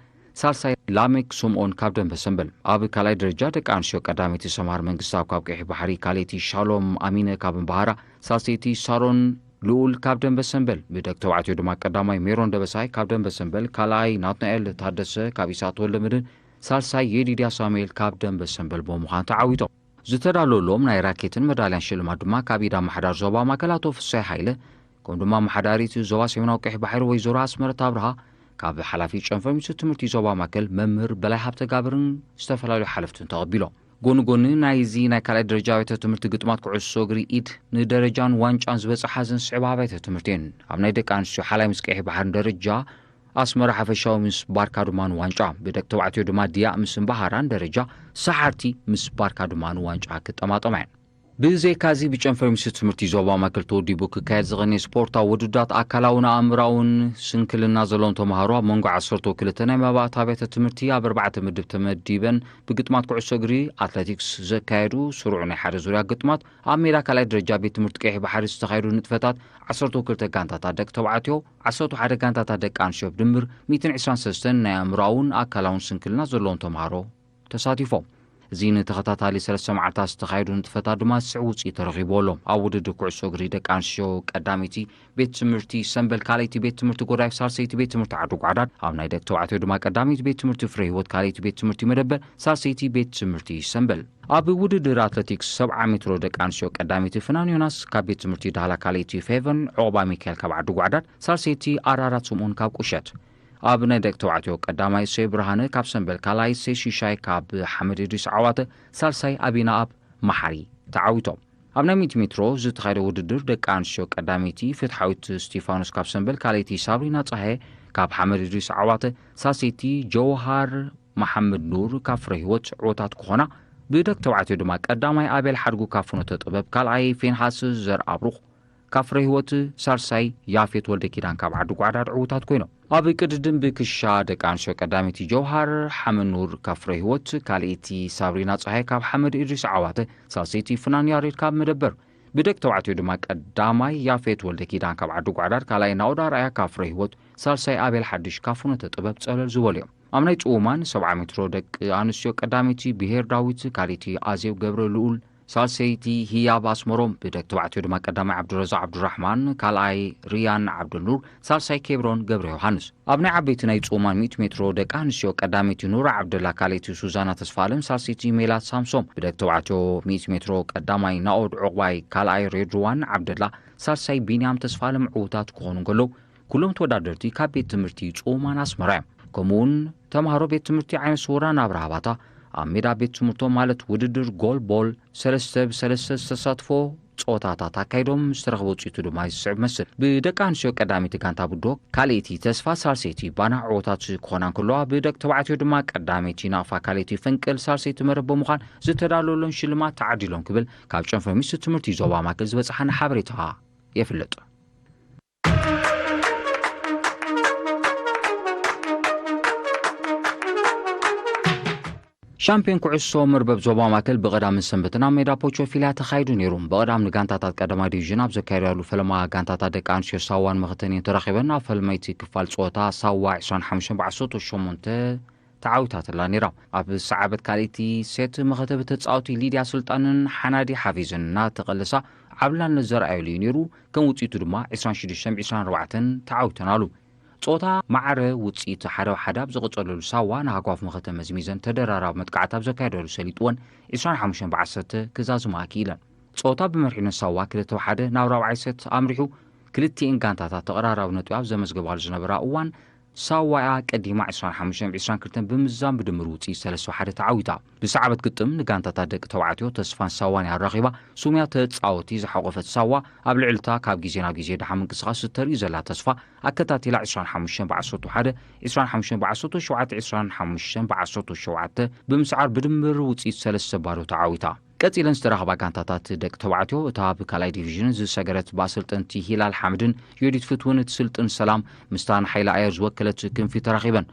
ሳልሳይ ላሜክ ስምኦን ካብ ደንበ ሰንበል። ኣብ ካልኣይ ደረጃ ደቂ ኣንስትዮ ቀዳመይቲ ሰምሃር መንግስታብ ካብ ቀይሕ ባሕሪ፣ ካልኣይቲ ሻሎም ኣሚነ ካብ እምባሃራ፣ ሳልሰይቲ ሳሮን ልኡል ካብ ደንበ ሰንበል፣ ብደቂ ተባዕትዮ ድማ ቀዳማይ ሜሮን ደበሳይ ካብ ደንበ ሰንበል፣ ካልኣይ ናትናኤል ታደሰ ካብ ኢሳት ተወልደመድህን፣ ሳልሳይ የዲድያ ሳሙኤል ካብ ደንበ ሰንበል ብምዃን ተዓዊቶም። ዝተዳለወሎም ናይ ራኬትን መዳልያን ሽልማት ድማ ካብ ኢድ ኣመሓዳሪ ዞባ ማእከል ኣቶ ፍሳይ ሃይለ፣ ከምኡ ድማ ኣመሓዳሪት ዞባ ሰሜናዊ ቀይሕ ባሕሪ ወይዘሮ ኣስመረት ኣብርሃ፣ ካብ ሓላፊ ጨንፈር ሚኒስትሪ ትምህርቲ ዞባ ማእከል መምህር በላይ ሃብተጋብርን ዝተፈላለዩ ሓለፍትን ተቐቢሎም። ጎኒ ጎኒ ናይዚ ናይ ካልኣይ ደረጃ ኣብያተ ትምህርቲ ግጥማት ኩዕሶ እግሪ ኢድ ንደረጃን ዋንጫን ዝበጽሓ ዘን ስዕባ ኣብያተ ትምህርቲ እየን። ኣብ ናይ ደቂ ኣንስትዮ ሓላይ ምስ ቀይሕ ባሕርን ደረጃ ኣስመራ ሓፈሻዊ ምስ ባርካ ድማን ዋንጫ፣ ብደቂ ተባዕትዮ ድማ ድያእ ምስ እምባሃራን ደረጃ ሰሓርቲ ምስ ባርካ ድማን ዋንጫ ክጠማጠማ እየን። ብዘይካዚ ብጨንፈር ሚኒስትሪ ትምህርቲ ዞባ ማእከል ተወዲቡ ክካየድ ዝቐነየ ስፖርታዊ ውድድራት ኣካላውን ኣእምራውን ስንክልና ዘለዎም ተምሃሮ ኣብ መንጎ ዓሰርተ ክልተ ናይ መባእታ ኣብያተ ትምህርቲ ኣብ ኣርባዕተ ምድብ ተመዲበን ብግጥማት ኩዕሶ እግሪ ኣትሌቲክስ ዘካየዱ ስሩዕ ናይ ሓደ ዙርያ ግጥማት ኣብ ሜዳ ካልኣይ ደረጃ ቤት ትምህርቲ ቀይሕ ባሕሪ ዝተኻየዱ ንጥፈታት ዓሰርተ ክልተ ጋንታታት ደቂ ተባዕትዮ፣ ዓሰርተ ሓደ ጋንታታት ደቂ ኣንስትዮ ብድምር ሚእትን ዕስራን ሰለስተን ናይ ኣእምራውን ኣካላውን ስንክልና ዘለዎም ተምሃሮ ተሳቲፎም። እዚ ንተኸታታሊ ሰለስተ መዓልታት ዝተኻየዱ ንጥፈታት ድማ ዝስዕብ ውፅኢት ተረኺቡ ኣሎ። ኣብ ውድድር ኩዕሶ እግሪ ደቂ ኣንስትዮ ቀዳመይቲ ቤት ትምህርቲ ሰምበል፣ ካልኣይቲ ቤት ትምህርቲ ጎዳይፍ፣ ሳልሰይቲ ቤት ትምህርቲ ዓዲ ጓዕዳድ ኣብ ናይ ደቂ ተባዕትዮ ድማ ቀዳመይቲ ቤት ትምህርቲ ፍረ ህይወት፣ ካልኣይቲ ቤት ትምህርቲ መደበር፣ ሳልሰይቲ ቤት ትምህርቲ ሰምበል። ኣብ ውድድር ኣትሌቲክስ ሰብዓ ሜትሮ ደቂ ኣንስትዮ ቀዳመይቲ ፍናን ዮናስ ካብ ቤት ትምህርቲ ዳህላ፣ ካልኣይቲ ፌቨን ዑቕባ ሚካኤል ካብ ዓዲ ጓዕዳድ፣ ሳልሰይቲ ኣራራት ስምኦን ካብ ቁሸት። ኣብ ናይ ደቂ ተባዕትዮ ቀዳማይ እሰይ ብርሃነ ካብ ሰምበል፣ ካልኣይ እሰይ ሽሻይ ካብ ሓመድ እድሪስ ዓዋተ፣ ሳልሳይ ኣቢናኣብ መሓሪ ተዓዊቶም። ኣብ ናይ ሚእቲ ሜትሮ ዝተኻየደ ውድድር ደቂ ኣንስትዮ ቀዳመይቲ ፍትሓዊት እስቲፋኖስ ካብ ሰምበል፣ ካልኣይቲ ሳብሪና ጸሃየ ካብ ሓመድ እድሪስ ዓዋተ፣ ሳልሰይቲ ጀውሃር መሓመድ ኑር ካብ ፍረ ህይወት ዕወታት ክኾና፣ ብደቂ ተባዕትዮ ድማ ቀዳማይ ኣቤል ሓድጉ ካብ ፍኖተ ጥበብ፣ ካልኣይ ፌንሃስ ዘርኣብሩኽ ካብ ፍረ ህይወት፣ ሳልሳይ ያፌት ወልደ ኪዳን ካብ ዓዲ ጓዕዳድ ዕዉታት ኮይኖም። ኣብ ቅድድም ብክሻ ደቂ ኣንስትዮ ቀዳመይቲ ጀውሃር ሓመኑር ካብ ፍረ ህይወት፣ ካልኣይቲ ሳብሪና ጸሃይ ካብ ሓመድ እድሪስ ዓዋተ፣ ሳልሰይቲ ፍናን ያሬድ ካብ መደበር። ብደቂ ተባዕትዮ ድማ ቀዳማይ ያፌት ወልደ ኪዳን ካብ ዓዲ ጓዕዳድ፣ ካልኣይ ናኦድ ኣርኣያ ካብ ፍረ ህይወት፣ ሳልሳይ ኣቤል ሓድሽ ካብ ፍኖተ ጥበብ ጸለል ዝበሉ እዮም። ኣብ ናይ ጽውማን ሰብዓ ሜትሮ ደቂ ኣንስትዮ ቀዳመይቲ ብሄር ዳዊት፣ ካልኣይቲ ኣዜብ ገብረ ልኡል፣ ሳልሰይቲ ህያብ ኣስመሮም፣ ብደቂ ተባዕትዮ ድማ ቀዳማይ ዓብዱረዛቅ ዓብዱራሕማን፣ ካልኣይ ሪያን ዓብዱኑር፣ ሳልሳይ ኬብሮን ገብረ ዮሃንስ። ኣብ ናይ ዓበይቲ ናይ ጽውማን ሚእቲ ሜትሮ ደቂ ኣንስትዮ ቀዳመይቲ ኑራ ዓብደላ፣ ካልኣይቲ ሱዛና ተስፋለም፣ ሳልሰይቲ ሜላት ሳምሶም። ብደቂ ተባዕትዮ ሚእቲ ሜትሮ ቀዳማይ ናኦድ ዑቕባይ፣ ካልኣይ ሬድዋን ዓብደላ፣ ሳልሳይ ቢንያም ተስፋለም ዕዉታት ክኾኑ እንከለዉ፣ ኩሎም ተወዳደርቲ ካብ ቤት ትምህርቲ ጽውማን ኣስመራ እዮም። ከምኡውን ተምሃሮ ቤት ትምህርቲ ዓይነ ስውራን ኣብርሃ ባታ ኣብ ሜዳ ቤት ትምህርቶም ማለት ውድድር ጎል ቦል ሰለስተ ብሰለስተ ዝተሳትፎ ጸወታታት ኣካይዶም ዝተረኽበ ውጽኢቱ ድማ ዝስዕብ መስል። ብደቂ ኣንስትዮ ቀዳመይቲ ጋንታ ቡዶ፣ ካልኣይቲ ተስፋ፣ ሳልሰይቲ ባና ዕወታት ክኾና እንከለዋ፣ ብደቂ ተባዕትዮ ድማ ቀዳመይቲ ናቕፋ፣ ካልኣይቲ ፈንቅል፣ ሳልሰይቲ መረብ ብምዃን ዝተዳለወሎን ሽልማት ተዓዲሎም ክብል ካብ ጨንፈር ሚኒስትሪ ትምህርቲ ዞባ ማእከል ዝበጽሓና ሓበሬታ የፍልጥ። ሻምፒዮን ኩዕሶ መርበብ ዞባ ማእከል ብቐዳምን ሰንበትን ኣብ ሜዳ ፖቾ ፊልያ ተኻይዱ ነይሩ። ብቐዳም ንጋንታታት ቀዳማይ ዲቪዥን ኣብ ዘካየዳሉ ፈለማ፣ ጋንታታት ደቂ ኣንስትዮ ሳዋን መኸተን እየን ተራኺበን። ኣብ ፈለመይቲ ክፋል ጸወታ ሳዋ ዕስራን ሓሙሽተን ብዓሰርተ ሸሞንተ ተዓዊታትላ ነይራ። ኣብ ሰዓበት ካልኣይቲ ሴት መኸተ ብተጻወቲ ሊድያ ስልጣንን ሓናዲ ሓፊዝን እናተቐለሳ ዓብላልነት ዘርኣየሉ እዩ ነይሩ። ከም ውጽኢቱ ድማ ዕስራን ሽዱሽተን ብዕስራን ኣርባዕተን ተዓዊተናሉ። ጸወታ ማዕረ ውጽኢት ሓደ ብሓደ ኣብ ዝቐጸለሉ፣ ሳዋ ንሃጓፍ መኸተ መዝሚዘን ተደራራቢ መጥቃዕቲ ኣብ ዘካየዳሉ፣ ሰሊጥወን ዕስራን ሓሙሽተን ብዓሰርተ ክዛዝማ ክኢለን። ጸወታ ብመሪሕነት ሳዋ ክልተ ብሓደ ናብ ራብዓይ ሴት ኣምሪሑ። ክልቲኤን ጋንታታት ተቐራራቢ ነጥቢ ኣብ ዘመዝገባሉ ዝነበራ እዋን፣ ሳዋ እያ ቀዲማ ዕስራን ሓሙሽተን ብዕስራን ክልተን ብምዝዛም ብድምር ውጽኢት ሰለስተ ብሓደ ተዓዊታ። ብሰዓበት ግጥም ንጋንታታት ደቂ ተባዕትዮ ተስፋን ሳዋን እያ ኣራኺባ። ሱምያ ተጻወቲ ዝሓቖፈት ሳዋ፣ ኣብ ልዕልታ ካብ ግዜ ናብ ግዜ ደሓን ምንቅስቓስ እተርእዩ ዘላ ተስፋ፣ ኣከታቲላ ዕስራን ሓሙሽተን ብዓሰርተ ሓደ፣ ዕስራን ሓሙሽተን ብዓሰርተ ሸውዓተ፣ ዕስራን ሓሙሽተን ብዓሰርተ ሸውዓተ ብምስዓር ብድምር ውጽኢት ሰለስተ ባዶ ተዓዊታ። ቀጺለን ዝተራኸባ ጋንታታት ደቂ ተባዕትዮ፣ እታ ኣብ ካልኣይ ዲቪዥን ዝሰገረት ብኣሰልጠንቲ ሂላል ሓምድን ዮዲት ፍትውን ትስልጥን ሰላም ምስታ ንሓይሊ ኣየር ዝወከለት ክንፊ ተራኺበን።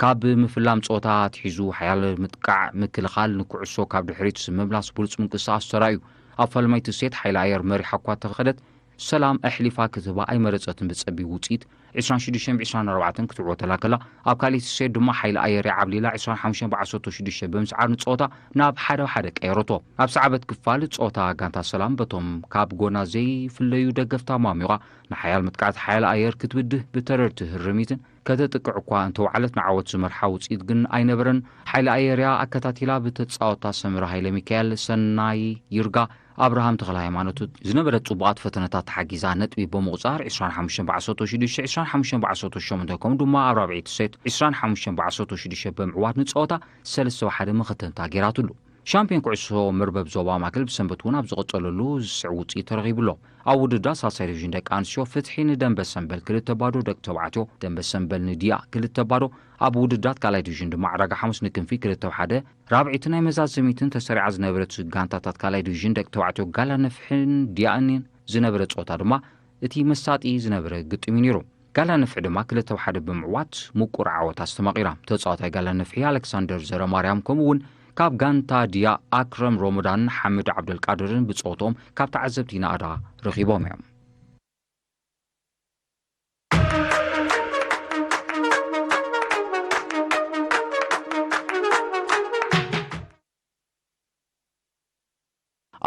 ካብ ምፍላም ጸወታ ኣትሒዙ ሓያል ምጥቃዕ፣ ምክልኻል፣ ንኩዕሶ ካብ ድሕሪት ምምላስ ብሉጽ ምንቅስቓስ ተራእዩ። ኣብ ፈለመይቲ ሴት ሓይሊ ኣየር መሪሓ እኳ ተኸደት፣ ሰላም ኣሕሊፋ ክትህባ ኣይመረጸትን። ብጸቢብ ውጽኢት ዕስራን ሽዱሽተን ብ ዕስራን ኣርባዕተን ክትዕወተላ ከላ፣ ኣብ ካልኣይቲ ሴት ድማ ሓይሊ ኣየር ዓብሊላ ዕስራን ሓሙሽተን ብ ዓሰርተ ሽዱሽተ ብምስዓር ንጸወታ ናብ ሓደ ሓደ ቀየረቶ። ኣብ ሰዓበት ክፋል ጸወታ ጋንታ ሰላም በቶም ካብ ጎና ዘይፍለዩ ደገፍታ ማሚቓ ንሓያል መጥቃዕቲ ሓይሊ ኣየር ክትብድህ ብተረርቲ ህርሚትን ከተጥቅዕ እኳ እንተወዓለት ንዓወት ዝመርሓ ውጽኢት ግን ኣይነበረን። ሓይሊ ኣየርያ ኣከታቲላ ብተጻወታ ሰምረ ሃይለ ሚካኤል፣ ሰናይ ይርጋ፣ ኣብርሃም ተኽለ ሃይማኖት ዝነበረት ጽቡቓት ፈተነታት ተሓጊዛ ነጥቢ ብምቑጻር ዕስራን ሓሙሽተን ብ ዓሰርተ ሽዱሽተ፣ ዕስራን ሓሙሽተን ብ ዓሰርተ ሸሞንተ ከምኡ ድማ ኣብ ራብዒቲ ሴት ዕስራን ሓሙሽተን ብ ዓሰርተ ሽዱሽተ ብምዕዋት ንጸወታ ሰለስተ ብ ሓደ መኸተንታ ገይራትሉ። ሻምፒዮን ኩዕሶ መርበብ ዞባ ማእከል ብሰንበት እውን ኣብ ዝቐጸለሉ ዝስዕብ ውጽኢት ተረኺቡ ኣሎ። ኣብ ውድድራት ሳልሳይ ዲቪዥን ደቂ ኣንስትዮ ፍትሒ ንደንበ ሰንበል ክልተ ባዶ፣ ደቂ ተባዕትዮ ደንበ ሰንበል ንዲያ ክልተ ባዶ፣ ኣብ ውድድራት ካልኣይ ዲቪዥን ድማ ዕዳጋ ሓሙስ ንክንፊ ክልተ ብ ሓደ፣ ራብዒቲ ናይ መዛዘሚትን ተሰሪዓ ዝነበረት ጋንታታት ካልኣይ ዲቪዥን ደቂ ተባዕትዮ ጋላ ነፍሕን ዲያእንን ዝነበረ ጸወታ ድማ እቲ መሳጢ ዝነበረ ግጥም እዩ ነይሩ። ጋላ ነፍሒ ድማ ክልተ ብ ሓደ ብምዕዋት ምቁር ዓወት ኣስተማቒራ። ተጻዋታይ ጋላ ነፍሒ ኣሌክሳንደር ዘረማርያም ከምኡ እውን ካብ ጋንታ ድያ ኣክረም ሮሞዳንን ሓምድ ዓብደልቃድርን ብጸወትኦም ካብ ተዓዘብቲ ናእዳ ረኺቦም እዮም።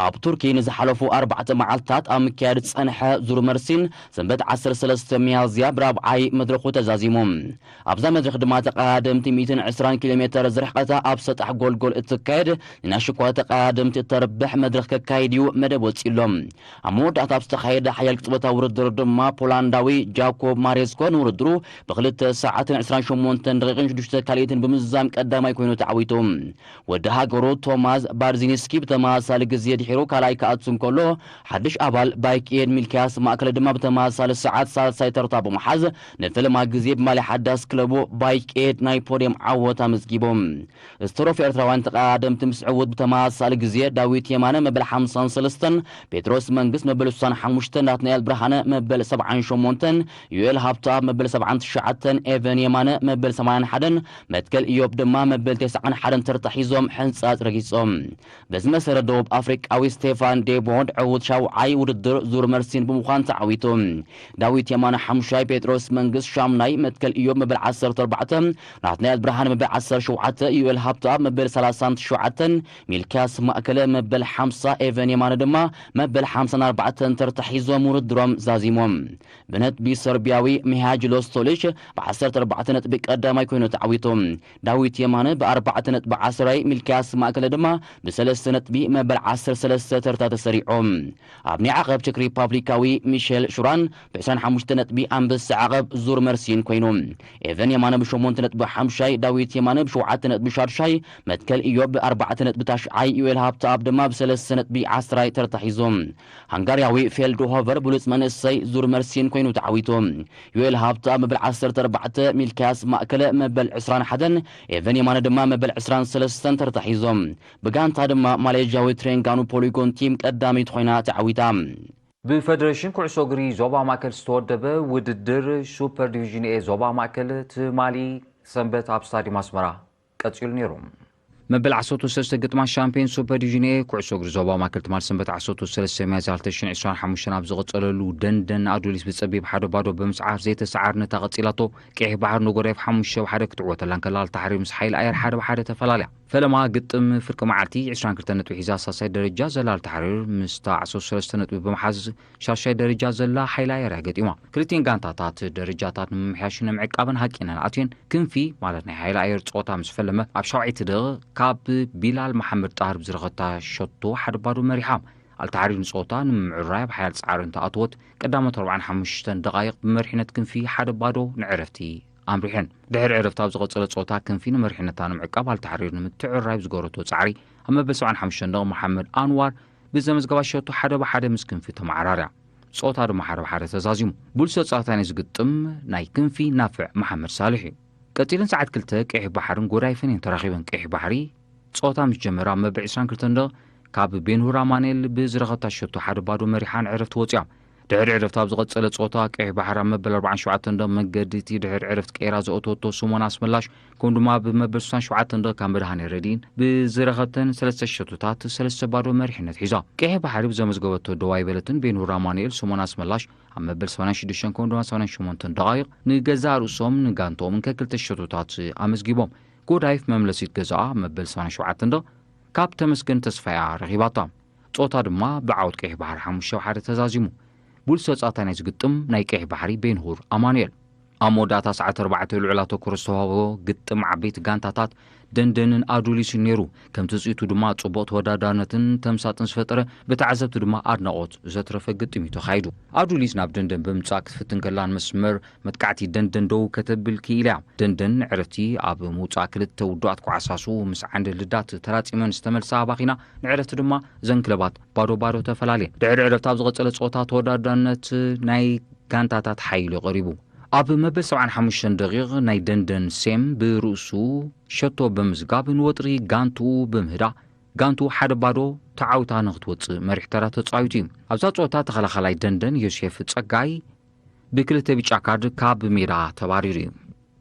ኣብ ቱርኪ ንዝሓለፉ ኣርባዕተ መዓልታት ኣብ ምክያድ ዝጸንሐ ዙር መርሲን ሰንበት ዓሰርተ ሰለስተ ሚያዝያ ብራብዓይ መድረኹ ተዛዚሙ። ኣብዛ መድረኽ ድማ ተቐዳደምቲ ሚእትን ዕስራን ኪሎ ሜተር ዝርሕቐታ ኣብ ሰጣሕ ጎልጎል እትካየድ ንናሽኳ ተቐዳደምቲ እተርብሕ መድረኽ ከካይድ እዩ መደብ ወጺእሎም። ኣብ መወዳእታ ኣብ ዝተኻየደ ሓያል ቅጽበታዊ ውድድር ድማ ፖላንዳዊ ጃኮብ ማሬስኮ ንውድድሩ ብክልተ ሰዓትን ዕስራን ሸሞንተን ደቂቕን ሽዱሽተ ካልኢትን ብምዝዛም ቀዳማይ ኮይኑ ተዓዊቱ። ወዲ ሃገሩ ቶማስ ባርዚኒስኪ ብተመሳሳሊ ግዜ ድሒሩ ካልኣይ ክኣቱ እንከሎ፣ ሓድሽ ኣባል ባይክ ኤድ ሚልኪያስ ማእከለ ድማ ብተመሳሳሊ ሰዓት ሳልሳይ ተርታ ብምሓዝ፣ ንፈለማ ግዜ ብማልያ ሓዳስ ክለቡ ባይክ ኤድ ናይ ፖድየም ዓወት ኣመዝጊቡ። ዝተረፉ ኤርትራውያን ተቐዳደምቲ ምስ ዕውት ብተመሳሳሊ ግዜ ዳዊት የማነ መበል ሓምሳን ሰለስተን፣ ጴጥሮስ መንግስት መበል ስሳን ሓሙሽተን፣ ናትናኤል ብርሃነ መበል ሰብዓን ሸሞንተን፣ ዩኤል ሃብተኣብ መበል ሰብዓን ትሽዓተን፣ ኤቨን የማነ መበል ሰማንያን ሓደን፣ መትከል ኢዮብ ድማ መበል ተስዓን ሓደን ተርታ ሒዞም ሕንጻጽ ረጊጾም። በዚ መሰረት ደቡብ ኣፍሪቃዊ ስቴፋን ዴቦንድ ዕዉት ሻውዓይ ውድድር ዙር መርሲን ብምዃን ተዓዊቱ። ዳዊት የማነ ሓሙሻይ፣ ጴጥሮስ መንግስት ሻምናይ፣ መትከል ኢዮብ መበል ዓሰርተ ኣርባዕተ፣ ናትናኤል ብርሃን መበል ዓሰርተ ሸውዓተ፣ ዩኤል ሃብተኣብ መበል ሰላሳን ትሽዓተን፣ ሚልኪያስ ማእከለ መበል ሓምሳ፣ ኤቨን የማነ ድማ መበል ሓምሳን ኣርባዕተን ተርታ ሒዞም ውድድሮም ዛዚሞም። ብነጥቢ ሰርቢያዊ ሚሃጅሎ ስቶሊች ብ ዓሰርተ ኣርባዕተ ነጥቢ ቀዳማይ ኮይኑ ተዓዊቱ። ዳዊት የማነ ብኣርባዕተ ነጥቢ ዓስራይ፣ ሚልኪያስ ማእከለ ድማ ብሰለስተ ነጥቢ መበል ዓሰርተ ሰለስተ ተርታ ተሰሪዖም። ኣብ ናይ ዓቐብ ቸክ ሪፓብሊካዊ ሚሸል ሹራን ብ ዕስራን ሓሙሽተ ነጥቢ ኣንበሳ ዓቐብ ዙር መርሲን ኮይኑ። ኤቨን የማነ ብሸሞንተ ነጥቢ ሓምሻይ፣ ዳዊት የማነ ብሸውዓተ ነጥቢ ሻድሻይ፣ መትከል ኢዮብ ብኣርባዕተ ነጥቢ ታሽዓይ፣ ዩኤል ሃብተኣብ ድማ ብሰለስተ ነጥቢ ዓስራይ ተርታ ሒዞም። ሃንጋርያዊ ፌልድሆቨር ብሉጽ መንእሰይ ዙር መርሲን ኮይኑ ተዓዊቱ። ዩኤል ሃብተኣብ መበል ዓሰርተ ኣርባዕተ፣ ሚልክያስ ማእከለ መበል ዕስራን ሓደን፣ ኤቨን የማነ ድማ መበል ዕስራን ሰለስተን ተርታ ሒዞም። ብጋንታ ድማ ማሌዥያዊ ትሬንጋኑ ፖሊጎን ቲም ቀዳመይቲ ኮይና ተዓዊታ። ብፈደሬሽን ኩዕሶ እግሪ ዞባ ማእከል ዝተወደበ ውድድር ሱፐር ዲቪዥን ኤ ዞባ ማእከል ትማሊ ሰንበት ኣብ ስታዲየም ኣስመራ ቀጺሉ ነይሩ። መበል ዓሰርተ ሰለስተ ግጥማት ሻምፒዮን ሱፐር ዲቪዥን ኤ ኩዕሶ እግሪ ዞባ ማእከል ትማሊ ሰንበት ዓሰርተ ሰለስተ ሚያዝያ ክልተ ሽሕን ዕስራን ሓሙሽተን ኣብ ዝቐጸለሉ ደንደን ኣዱሊስ ብጸቢብ ሓደ ባዶ ብምስዓር ዘይተሰዓርነታ ቀጺላቶ። ቀይሕ ባሕሪ ንጎዳይፍ ሓሙሽተ ብ ሓደ ክትዕወተላ እንከላ፣ ኣልታሕሪር ምስ ሓይሊ ኣየር ሓደ ብ ሓደ ተፈላልያ። ፈለማ ግጥም ፍርቂ መዓልቲ ዕስራን ክልተን ነጥቢ ሒዛ ሳልሳይ ደረጃ ዘላ ኣልታሕሪር ምስታ ዓሰርተ ሰለስተ ነጥቢ ብምሓዝ ሻሻይ ደረጃ ዘላ ሓይሊ ኣየር እያ ገጢማ። ክልቲኤን ጋንታታት ደረጃታት ንምምሕያሽን ንምዕቃብን ሃቂነን ኣትየን። ክንፊ ማለት ናይ ሓይሊ ኣየር ጸወታ ምስ ፈለመ ኣብ ሻውዓይቲ ደቂቕ ካብ ቢላል መሓመድ ጣህር ብዝረኸታ ሸቶ ሓደ ባዶ መሪሓ። ኣልታሕሪር ንጸወታ ንምምዕራይ ኣብ ሓያል ጻዕሪ እንተኣትወት ቀዳሞት ኣርባዓን ሓሙሽተን ደቓይቕ ብመሪሕነት ክንፊ ሓደ ባዶ ንዕረፍቲ ኣምሪሐን። ድሕሪ ዕረፍቲ ኣብ ዝቐጸለ ጸወታ ክንፊ ንመሪሕነታ ንምዕቃብ ኣልታሕሪር ንምትዕርራይ ብዝገበረቶ ጻዕሪ ኣብ መበል ሰብዓን ሓሙሽተን ደቒቕ መሓመድ ኣንዋር ብዘመዝገባ ሸቶ ሓደ ብ ሓደ ምስ ክንፊ ተመዓራርያ። ጸወታ ድማ ሓደ ብ ሓደ ተዛዚሙ። ብሉጽ ተጻዋታይ ናይዚ ግጥም ናይ ክንፊ ናፍዕ መሓመድ ሳልሕ እዩ። ቀጺለን ሰዓት ክልተ ቀይሕ ባሕርን ጎዳይፍን እየን ተራኺበን። ቀይሕ ባሕሪ ጸወታ ምስ ጀመረ ኣብ መበል ዕስራን ክልተን ደቒቕ ካብ ቤንሁር ኣማኑኤል ብዝረኸብታ ሸቶ ሓደ ባዶ መሪሓ ንዕረፍቲ ወጺኣ። ድሕሪ ዕረፍቲ ኣብ ዝቐጸለ ጸወታ፣ ቀይሕ ባሕሪ ኣብ መበል ኣርባዓን ሸውዓተን ደቕ መገዲ እቲ ድሕሪ ዕረፍቲ ቀይራ ዘእተወቶ ስሞን ኣስመላሽ፣ ከምኡ ድማ ብመበል ስሳን ሸውዓተን ደቕ ካብ መድሃኔ ረድኢን ብዝረኸብተን ሰለስተ ሸቶታት ሰለስተ ባዶ መሪሕነት ሒዛ። ቀይሕ ባሕሪ ብዘመዝገበቶ ደው ኣይበለትን። ቤንሁር ኣማኑኤል፣ ስሞን ኣስመላሽ ኣብ መበል ሰማንያን ሽዱሽተን ከምኡ ድማ ሰማንያን ሸሞንተን ደቓይቕ ንገዛእ ርእሶም ንጋንትኦምን ከክልተ ሸቶታት ኣመዝጊቦም። ጎዳይፍ መምለሲት ገዛኣ ኣብ መበል ሰማንያን ሸውዓተን ደቕ ካብ ተመስገን ተስፋያ ረኺባታ። ጸወታ ድማ ብዓወት ቀይሕ ባሕሪ ሓሙሽተ ብ ሓደ ተዛዚሙ። ብሉጽ ተጻዋታይ ናይዚ ግጥም ናይ ቀይሕ ባሕሪ ቤንሁር ኣማኑኤል። ኣብ መወዳእታ ሰዓት ኣርባዕተ ልዑል ኣተኩሮ ዝተዋህቦ ግጥም ዓበይቲ ጋንታታት ደንደንን ኣዱሊስን ነይሩ። ከም ትጽኢቱ ድማ ጽቡቕ ተወዳዳርነትን ተምሳጥን ዝፈጠረ፣ ብተዓዘብቲ ድማ ኣድናቖት ዘትረፈ ግጥም እዩ ተኻይዱ። ኣዱሊስ ናብ ደንደን ብምጻእ ክትፍትን ከላ፣ ንመስመር መጥቃዕቲ ደንደን ደው ከተብል ክኢላ እያ። ደንደን ንዕረፍቲ ኣብ ምውጻእ ክልተ ውዱኣት ኳዕሳሱ ምስ ዓንዲ ልዳት ተራጺመን ዝተመልሳ ኣባኺና፣ ንዕረፍቲ ድማ እዘን ክለባት ባዶ ባዶ ተፈላለየን። ድሕሪ ዕረፍቲ ኣብ ዝቐጸለ ጸወታ ተወዳዳርነት ናይ ጋንታታት ሓይሉ ቀሪቡ። ኣብ መበል ሰብዓን ሓሙሽተን ደቂቕ ናይ ደንደን ሴም ብርእሱ ሸቶ ብምዝጋብ ንወጥሪ ጋንትኡ ብምህዳእ፣ ጋንትኡ ሓደ ባዶ ተዓዊታ ንክትወጽእ መሪሕ ተራ ተጻዊቱ እዩ። ኣብዛ ጸወታ ተኸላኻላይ ደንደን ዮሴፍ ጸጋይ ብክልተ ብጫ ካርድ ካብ ሜዳ ተባሪሩ እዩ።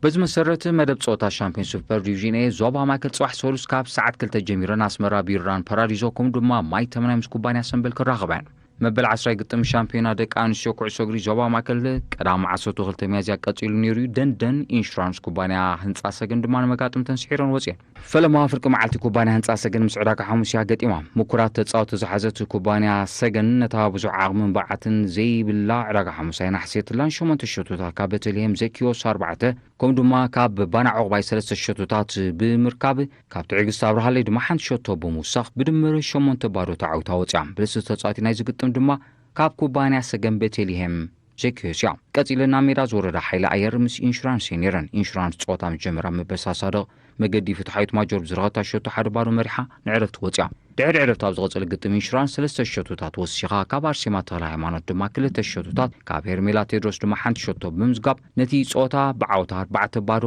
በዚ መሰረት፣ መደብ ጸወታ ሻምፒዮን ሱፐር ዲቪዥን ኤ ዞባ ማእከል ጽባሕ ሰሉስ ካብ ሰዓት ክልተ ጀሚረን ኣስመራ ቢራን ፓራዲዞ ከምኡ ድማ ማይ ተመናይ ምስ ኩባንያ ሰምበል ክራኸባ እየን። መበል ዓስራይ ግጥም ሻምፒዮና ደቂ ኣንስትዮ ኩዕሶ እግሪ ዞባ ማእከል ቀዳም ዓሰርተ ክልተ ሚያዝያ ቀጺሉ ነይሩ እዩ። ደንደን ኢንሹራንስ ኩባንያ ህንጻ ሰገን ድማ ንመጋጥምተን ስዒረን ወጺኤን። ፈለማ ፍርቂ መዓልቲ ኩባንያ ህንጻ ሰገን ምስ ዕዳጋ ሓሙስ እያ ገጢማ። ምኩራት ተጻወቲ ዝሓዘት ኩባንያ ሰገን ነታ ብዙሕ ዓቕምን ብቕዓትን ዘይብላ ዕዳጋ ሓሙስ ኣይናሕሰየትላን። ሸሞንተ ሸቶታት ካብ ቤተልሔም ዘኪዮስ ኣርባዕተ፣ ከምኡ ድማ ካብ ባና ዑቕባይ ሰለስተ ሸቶታት ብምርካብ፣ ካብ ትዕግስቲ ኣብርሃለይ ድማ ሓንቲ ሸቶ ብምውሳኽ ብድምር ሸሞንተ ባዶ ተዓዊታ ወጺኣ። ብልጽቲ ተጻዋቲ ናይዚ ግጥም ድማ ካብ ኩባንያ ሰገን ቤተልሔም ዘኪዮስ እያ። ቀጺለን ናብ ሜዳ ዝወረዳ ሓይሊ ኣየር ምስ ኢንሹራንስ እየን ነይረን። ኢንሹራንስ ጸወታ ምስ ጀመረ ኣብ መበል ሰላሳ ደቕ መገዲ ፍትሓዊት ማጆር ብዝረኸብታ ሸቶ ሓደ ባዶ መሪሓ ንዕረፍቲ ወጺኣ። ድሕሪ ዕረፍቲ ኣብ ዝቐጸለ ግጥም ኢንሹራንስ ሰለስተ ሸቶታት ወሲኻ፣ ካብ ኣርሴማ ተኽለ ሃይማኖት ድማ ክልተ ሸቶታት፣ ካብ ሄርሜላ ቴድሮስ ድማ ሓንቲ ሸቶ ብምዝጋብ ነቲ ጸወታ ብዓወታ ኣርባዕተ ባዶ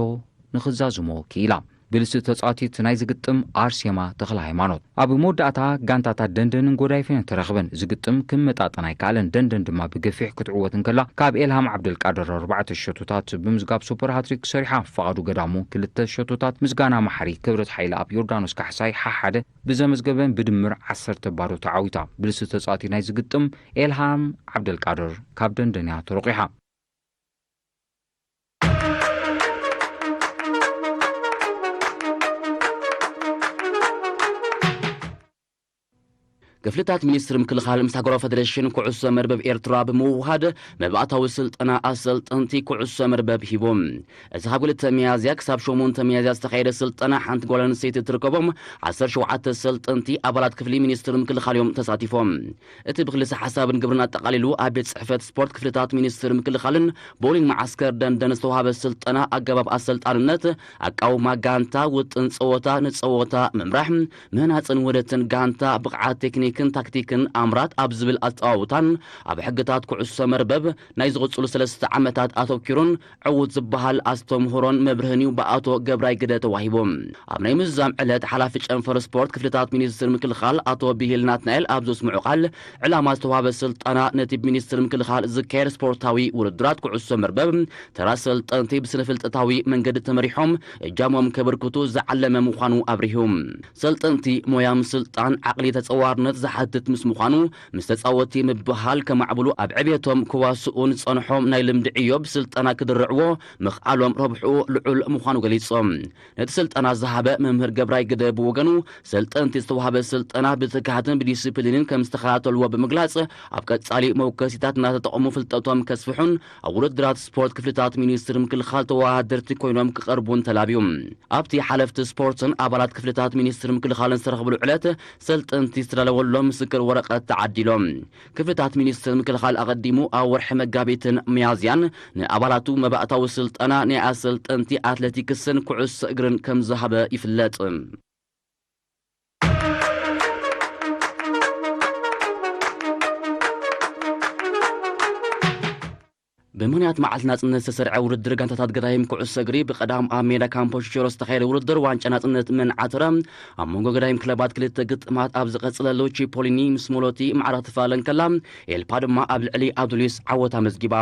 ንኽዛዝሞ ክኢላ። ብልጽቲ ተጻዋቲት ናይዚ ግጥም ኣርሴማ ተኽለ ሃይማኖት። ኣብ መወዳእታ ጋንታታት ደንደንን ጎዳይፍን ተራኽበን። እዚ ግጥም ክመጣጠን ኣይከኣለን። ደንደን ድማ ብገፊሕ ክትዕወት እንከላ፣ ካብ ኤልሃም ዓብደልቃድር ኣርባዕተ ሸቶታት ብምዝጋብ ሱፐር ሃትሪክ ሰሪሓ። ፍቓዱ ገዳሙ ክልተ ሸቶታት፣ ምስጋና መሓሪ፣ ክብረት ሓይለኣብ፣ ዮርዳኖስ ካሕሳይ ሓሓደ ብዘመዝገበን ብድምር ዓሰርተ ባዶ ተዓዊታ። ብልጽቲ ተጻዋቲ ናይዚ ግጥም ኤልሃም ዓብደልቃድር ካብ ደንደን እያ ተሮቂሓ። ክፍልታት ሚኒስትሪ ምክልኻል ምስ ሃገራዊ ፌደሬሽን ኩዕሶ መርበብ ኤርትራ ብምውሃድ መባእታዊ ስልጠና ኣሰልጠንቲ ኩዕሶ መርበብ ሂቦም። እዚ ካብ ክልተ ሚያዝያ ክሳብ ሸሞንተ ሚያዝያ ዝተኻየደ ስልጠና ሓንቲ ጓል ኣንስተይቲ ትርከቦም ዓሰርተ ሸውዓተ ሰልጠንቲ ኣባላት ክፍሊ ሚኒስትሪ ምክልኻል እዮም ተሳቲፎም። እቲ ብክልሰ ሓሳብን ግብርን ኣጠቓሊሉ ኣብ ቤት ጽሕፈት ስፖርት ክፍልታት ሚኒስትሪ ምክልኻልን ቦሊን መዓስከር ደንደን ዝተዋህበ ስልጠና ኣገባብ ኣሰልጣንነት፣ ኣቃውማ ጋንታ፣ ውጥን ጸወታ፣ ንጸወታ ምምራሕ፣ ምህናጽን ውህደትን ጋንታ፣ ብቕዓት ቴክኒክን ታክቲክን ኣምራት ኣብ ዝብል ኣጸዋውታን ኣብ ሕግታት ኩዕሶ መርበብ ናይ ዝቕጽሉ ሰለስተ ዓመታት ኣተኲሩን ዕዉት ዝበሃል ኣስተምህሮን መብርህን እዩ ብኣቶ ገብራይ ግደ ተዋሂቡ። ኣብ ናይ ምዝዛም ዕለት ሓላፊ ጨንፈር ስፖርት ክፍልታት ሚኒስትሪ ምክልኻል ኣቶ ብሂል ናትናኤል ኣብ ዘስምዑ ቃል፣ ዕላማ ዝተዋህበ ስልጠና ነቲ ብሚኒስትሪ ምክልኻል ዝካየድ ስፖርታዊ ውድድራት ኩዕሶ መርበብ ተራ ሰልጠንቲ ብስነ ፍልጠታዊ መንገዲ ተመሪሖም እጃሞም ከበርክቱ ዝዓለመ ምዃኑ ኣብሪሁ። ሰልጠንቲ ሞያ ምስልጣን ዓቕሊ ተጸዋርነት ዝሓትት ምስ ምዃኑ፣ ምስ ተጻወቲ ምብህሃል ከማዕብሉ፣ ኣብ ዕብየቶም ክዋስኡ ንጸንሖም ናይ ልምዲ ዕዮ ብስልጠና ክድርዕዎ ምኽኣሎም ረብሕኡ ልዑል ምዃኑ ገሊጾም። ነቲ ስልጠና ዝሃበ መምህር ገብራይ ግደ ብወገኑ፣ ሰልጠንቲ ዝተዋህበ ስልጠና ብትግሃትን ብዲስፕሊንን ከም ዝተኸታተልዎ ብምግላጽ፣ ኣብ ቀጻሊ መወከሲታት እናተጠቐሙ ፍልጠቶም ከስፍሑን ኣብ ውድድራት ስፖርት ክፍልታት ሚኒስትሪ ምክልኻል ተወዳደርቲ ኮይኖም ክቐርቡን ተላብዩ። ኣብቲ ሓለፍቲ ስፖርትን ኣባላት ክፍልታት ሚኒስትሪ ምክልኻልን ዝተረኽብሉ ዕለት፣ ሰልጠንቲ ዝተዳለወሎም ምስክር ወረቐት ተዓዲሎም። ክፍልታት ሚኒስትሪ ምክልኻል ኣቐዲሙ ኣብ ወርሒ መጋቢትን ሚያዝያን ንኣባላቱ መባእታዊ ስልጠና ናይ ኣሰልጠንቲ ኣትሌቲክስን ኩዕሶ እግርን ከም ዝሃበ ይፍለጥ። ብምኽንያት መዓልቲ ናጽነት ዝተሰርዐ ውድድር ጋንታታት ገዳይም ኩዕሶ እግሪ ብቐዳም ኣብ ሜዳ ካምፖ ሽቸሮ ዝተኻየደ ውድድር ዋንጫ ናጽነት ምንዓተረ። ኣብ መንጎ ገዳይም ክለባት ክልተ ግጥማት ኣብ ዝቐጸለሉ ቺፖሊኒ ምስ ሞሎቲ ማዕረ ክትፋለ እንከላ፣ ኤልፓ ድማ ኣብ ልዕሊ ኣዱሊስ ዓወት ኣመዝጊባ።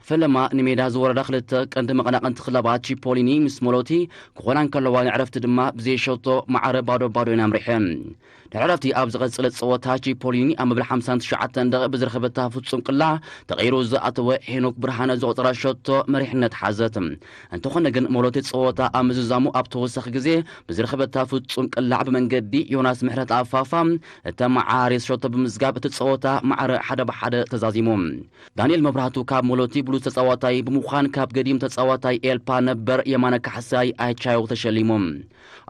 ፈለማ ንሜዳ ዝወረዳ ክልተ ቀንዲ መቐናቕንቲ ክለባት ቺፖሊኒ ምስ ሞሎቲ ክኾና እንከለዋ ንዕረፍቲ ድማ ብዘይሸቶ ማዕረ ባዶ ባዶ ኢና ኣምሪሐን። ድሕሪ ዕረፍቲ ኣብ ዝቐጸለ ጸወታ ቺፖሊኒ ኣብ መበል ሓምሳን ትሽዓተን ደቂቕ ብዝረኸበታ ፍጹም ቅላዕ ተቐይሩ ዝኣተወ ሄኖክ ብርሃነ ዘቑጸራ ሸቶ መሪሕነት ሓዘት። እንተኾነ ግን ሞሎቲ ጸወታ ኣብ ምዝዛሙ ኣብ ተወሳኺ ግዜ ብዝረኸበታ ፍጹም ቅላዕ ብመንገዲ ዮናስ ምሕረት ኣፋፋ እተመዓራረየት ሸቶ ብምዝጋብ እቲ ጸወታ ማዕረ ሓደ ብሓደ ተዛዚሙ። ዳንኤል መብራህቱ ካብ ሞሎቲ ብሉጽ ተጻዋታይ ብምዃን ካብ ገዲም ተጻዋታይ ኤልፓ ነበር የማነ ካሕሳይ ኣቻዮ ተሸሊሙ።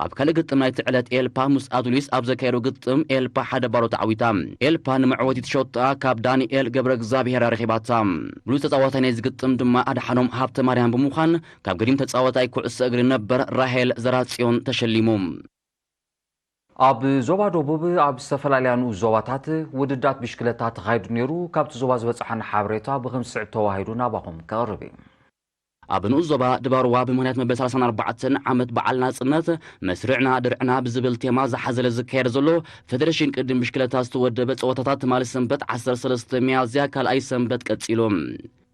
ኣብ ካልእ ግጥም ናይቲ ዕለት ኤልፓ ምስ ኣዱሊስ ኣብ ዘካየዶ ግጥም ኤልፓ ሓደ ባዶ ተዓዊታ። ኤልፓ ንመዕወቲት ሸቶኣ ካብ ዳንኤል ገብረ እግዚኣብሔር ኣረኺባታ። ብሉጽ ተጻዋታይ ናይዚ ግጥም ድማ ኣድሓኖም ሃብተ ማርያም ብምዃን ካብ ገዲም ተጻዋታይ ኩዕሶ እግሪ ነበር ራሄል ዘራጽዮን ተሸሊሙ። ኣብ ዞባ ደቡብ ኣብ ዝተፈላለያ ንኡስ ዞባታት ውድድራት ብሽክለታ ተኻይዱ ነይሩ። ካብቲ ዞባ ዝበጽሓና ሓበሬታ ብኸም ዝስዕብ ተዋሂዱ ናባኹም ከቕርብ እዩ። ኣብ ንኡስ ዞባ ድባርዋ ብምኽንያት መበል ሰላሳን ኣርባዕተን ዓመት በዓል ናጽነት መስርዕና ድርዕና ብዝብል ቴማ ዝሓዘለ ዝካየድ ዘሎ ፌደሬሽን ቅድም ብሽክለታ ዝተወደበ ጸወታታት ትማሊ ሰንበት ዓሰርተ ሰለስተ ሚያዝያ ካልኣይ ሰንበት ቀጺሉ።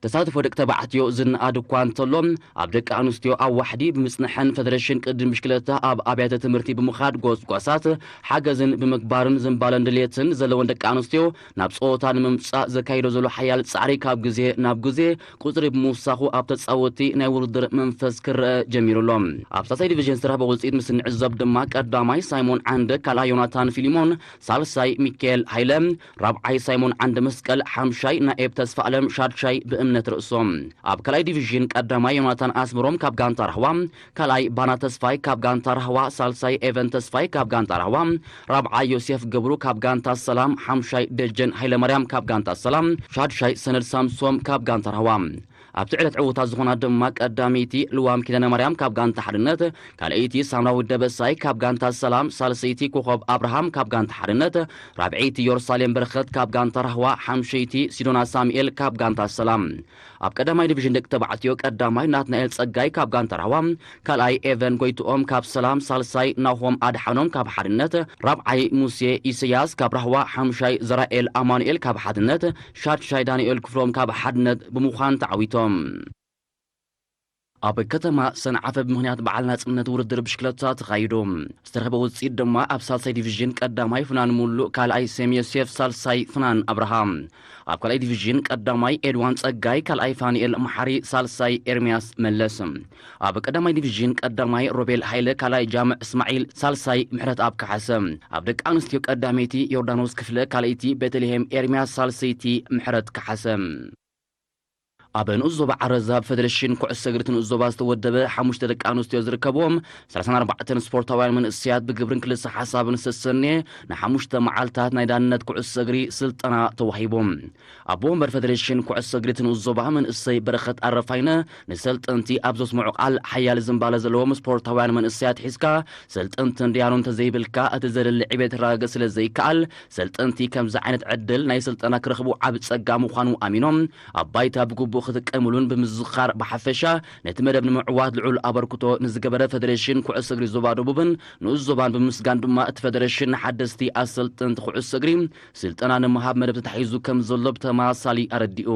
ተሳትፎ ደቂ ተባዕትዮ ዝነኣድ እኳ እንተሎ፣ ኣብ ደቂ ኣንስትዮ ኣብ ዋሕዲ ብምጽንሐን ፌደሬሽን ቅድም ብሽክለታ ኣብ ኣብያተ ትምህርቲ ብምኻድ ጎስጓሳት ሓገዝን ብምግባርን ዝንባለን ድሌትን ዘለወን ደቂ ኣንስትዮ ናብ ጸወታ ንምምጻእ ዘካይዶ ዘሎ ሓያል ጻዕሪ ካብ ግዜ ናብ ግዜ ቁጽሪ ብምውሳኹ ኣብ ተጻወትቲ ናይ ውድድር መንፈስ ክረአ ጀሚሩ ኣሎ። ኣብ ሳልሳይ ዲቪዥን ዝተረኸበ ውጽኢት ምስ እንዕዘብ ድማ ቀዳማይ ሳይሞን ዓንደ፣ ካልኣይ ዮናታን ፊሊሞን፣ ሳልሳይ ሚካኤል ሃይለ፣ ራብዓይ ሳይሞን ዓንደ መስቀል፣ ሓምሻይ ናኤብ ተስፋ ኣለም፣ ሻድሻይ ብእምነት ርእሶም። ኣብ ካልኣይ ዲቪዥን ቀዳማይ ዮናታን ኣስመሮም ካብ ጋንታ ራህዋ፣ ካልኣይ ባና ተስፋይ ካብ ጋንታ ራህዋ፣ ሳልሳይ ኤቨን ተስፋይ ካብ ጋንታ ራህዋ፣ ራብዓይ ዮሴፍ ገብሩ ካብ ጋንታ ሰላም፣ ሓምሻይ ደጀን ሃይለማርያም ካብ ጋንታ ሰላም፣ ሻድሻይ ሰነድ ሳምሶም ካብ ጋንታ ራህዋ። ኣብቲ ዕለት ዕውታት ዝኾና ድማ ቀዳመይቲ ልዋም ኪዳነ ማርያም ካብ ጋንታ ሓድነት፣ ካልኣይቲ ሳምራዊት ደበሳይ ካብ ጋንታ ሰላም፣ ሳልሰይቲ ኮኸብ ኣብርሃም ካብ ጋንታ ሓድነት፣ ራብዐይቲ ዮርሳሌም በረኸት ካብ ጋንታ ራህዋ፣ ሓምሸይቲ ሲዶና ሳሙኤል ካብ ጋንታ ሰላም። ኣብ ቀዳማይ ዲቪዥን ደቂ ተባዕትዮ ቀዳማይ ናትናኤል ጸጋይ ካብ ጋንታ ራህዋ፣ ካልኣይ ኤቨን ጎይትኦም ካብ ሰላም፣ ሳልሳይ ናሆም ኣድሓኖም ካብ ሓድነት፣ ራብዓይ ሙሴ ኢሰያስ ካብ ራህዋ፣ ሓምሻይ ዘራኤል ኣማኑኤል ካብ ሓድነት፣ ሻድሻይ ዳንኤል ክፍሎም ካብ ሓድነት ብምዃን ተዓዊቶም። ኣብ ከተማ ሰንዓፈ ብምኽንያት በዓል ናጽነት ውድድር ብሽክለታ ተኻይዱ። ዝተረኸበ ውጽኢት ድማ ኣብ ሳልሳይ ዲቪዥን ቀዳማይ ፍናን ሙሉእ፣ ካልኣይ ሴም ዮሴፍ፣ ሳልሳይ ፍናን ኣብርሃም። ኣብ ካልኣይ ዲቪዥን ቀዳማይ ኤድዋን ጸጋይ፣ ካልኣይ ፋንኤል መሓሪ፣ ሳልሳይ ኤርምያስ መለስ። ኣብ ቀዳማይ ዲቪዥን ቀዳማይ ሮቤል ሃይለ፣ ካልኣይ ጃምዕ እስማዒል፣ ሳልሳይ ምሕረት ኣብ ካሓሰ። ኣብ ደቂ ኣንስትዮ ቀዳመይቲ ዮርዳኖስ ክፍለ፣ ካልኣይቲ ቤተልሔም ኤርምያስ፣ ሳልሰይቲ ምሕረት ካሓሰ። ኣብ ንኡስ ዞባ ዓረዛ ብፌደሬሽን ኩዕሶ እግሪ እቲ ንኡስ ዞባ ዝተወደበ ሓሙሽተ ደቂ ኣንስትዮ ዝርከብዎም ሰላሳን ኣርባዕተን ስፖርታውያን መንእሰያት ብግብርን ክልሰ ሓሳብን ዝተሰነየ ንሓሙሽተ መዓልታት ናይ ዳንነት ኩዕሶ እግሪ ስልጠና ተዋሂቦም። ኣቦ ወንበር ፌደሬሽን ኩዕሶ እግሪ እቲ ንኡስ ዞባ መንእሰይ በረኸት ኣረፋይነ ንሰልጠንቲ ኣብ ዘስምዖ ቃል፣ ሓያል ዝንባለ ዘለዎም ስፖርታውያን መንእሰያት ሒዝካ ሰልጠንትን ደያኑን እንተዘይብልካ እቲ ዘድሊ ዕቤት ክረጋገጽ ስለ ዘይከኣል፣ ሰልጠንቲ ከምዚ ዓይነት ዕድል ናይ ስልጠና ክረኽቡ ዓቢ ጸጋ ምዃኑ ኣሚኖም፣ ኣብ ባይታ ብግቡእ ክጥቀምሉን ብምዝኻር፣ ብሓፈሻ ነቲ መደብ ንምዕዋት ልዑል ኣበርክቶ ንዝገበረ ፌደሬሽን ኩዕሶ እግሪ ዞባ ደቡብን ንኡስ ዞባን ብምምስጋን ድማ፣ እቲ ፌደሬሽን ንሓደስቲ ኣሰልጠንቲ ኩዕሶ እግሪ ስልጠና ንምሃብ መደብ ተታሒዙ ከም ዘሎ ብተመሳሳሊ ኣረዲኡ።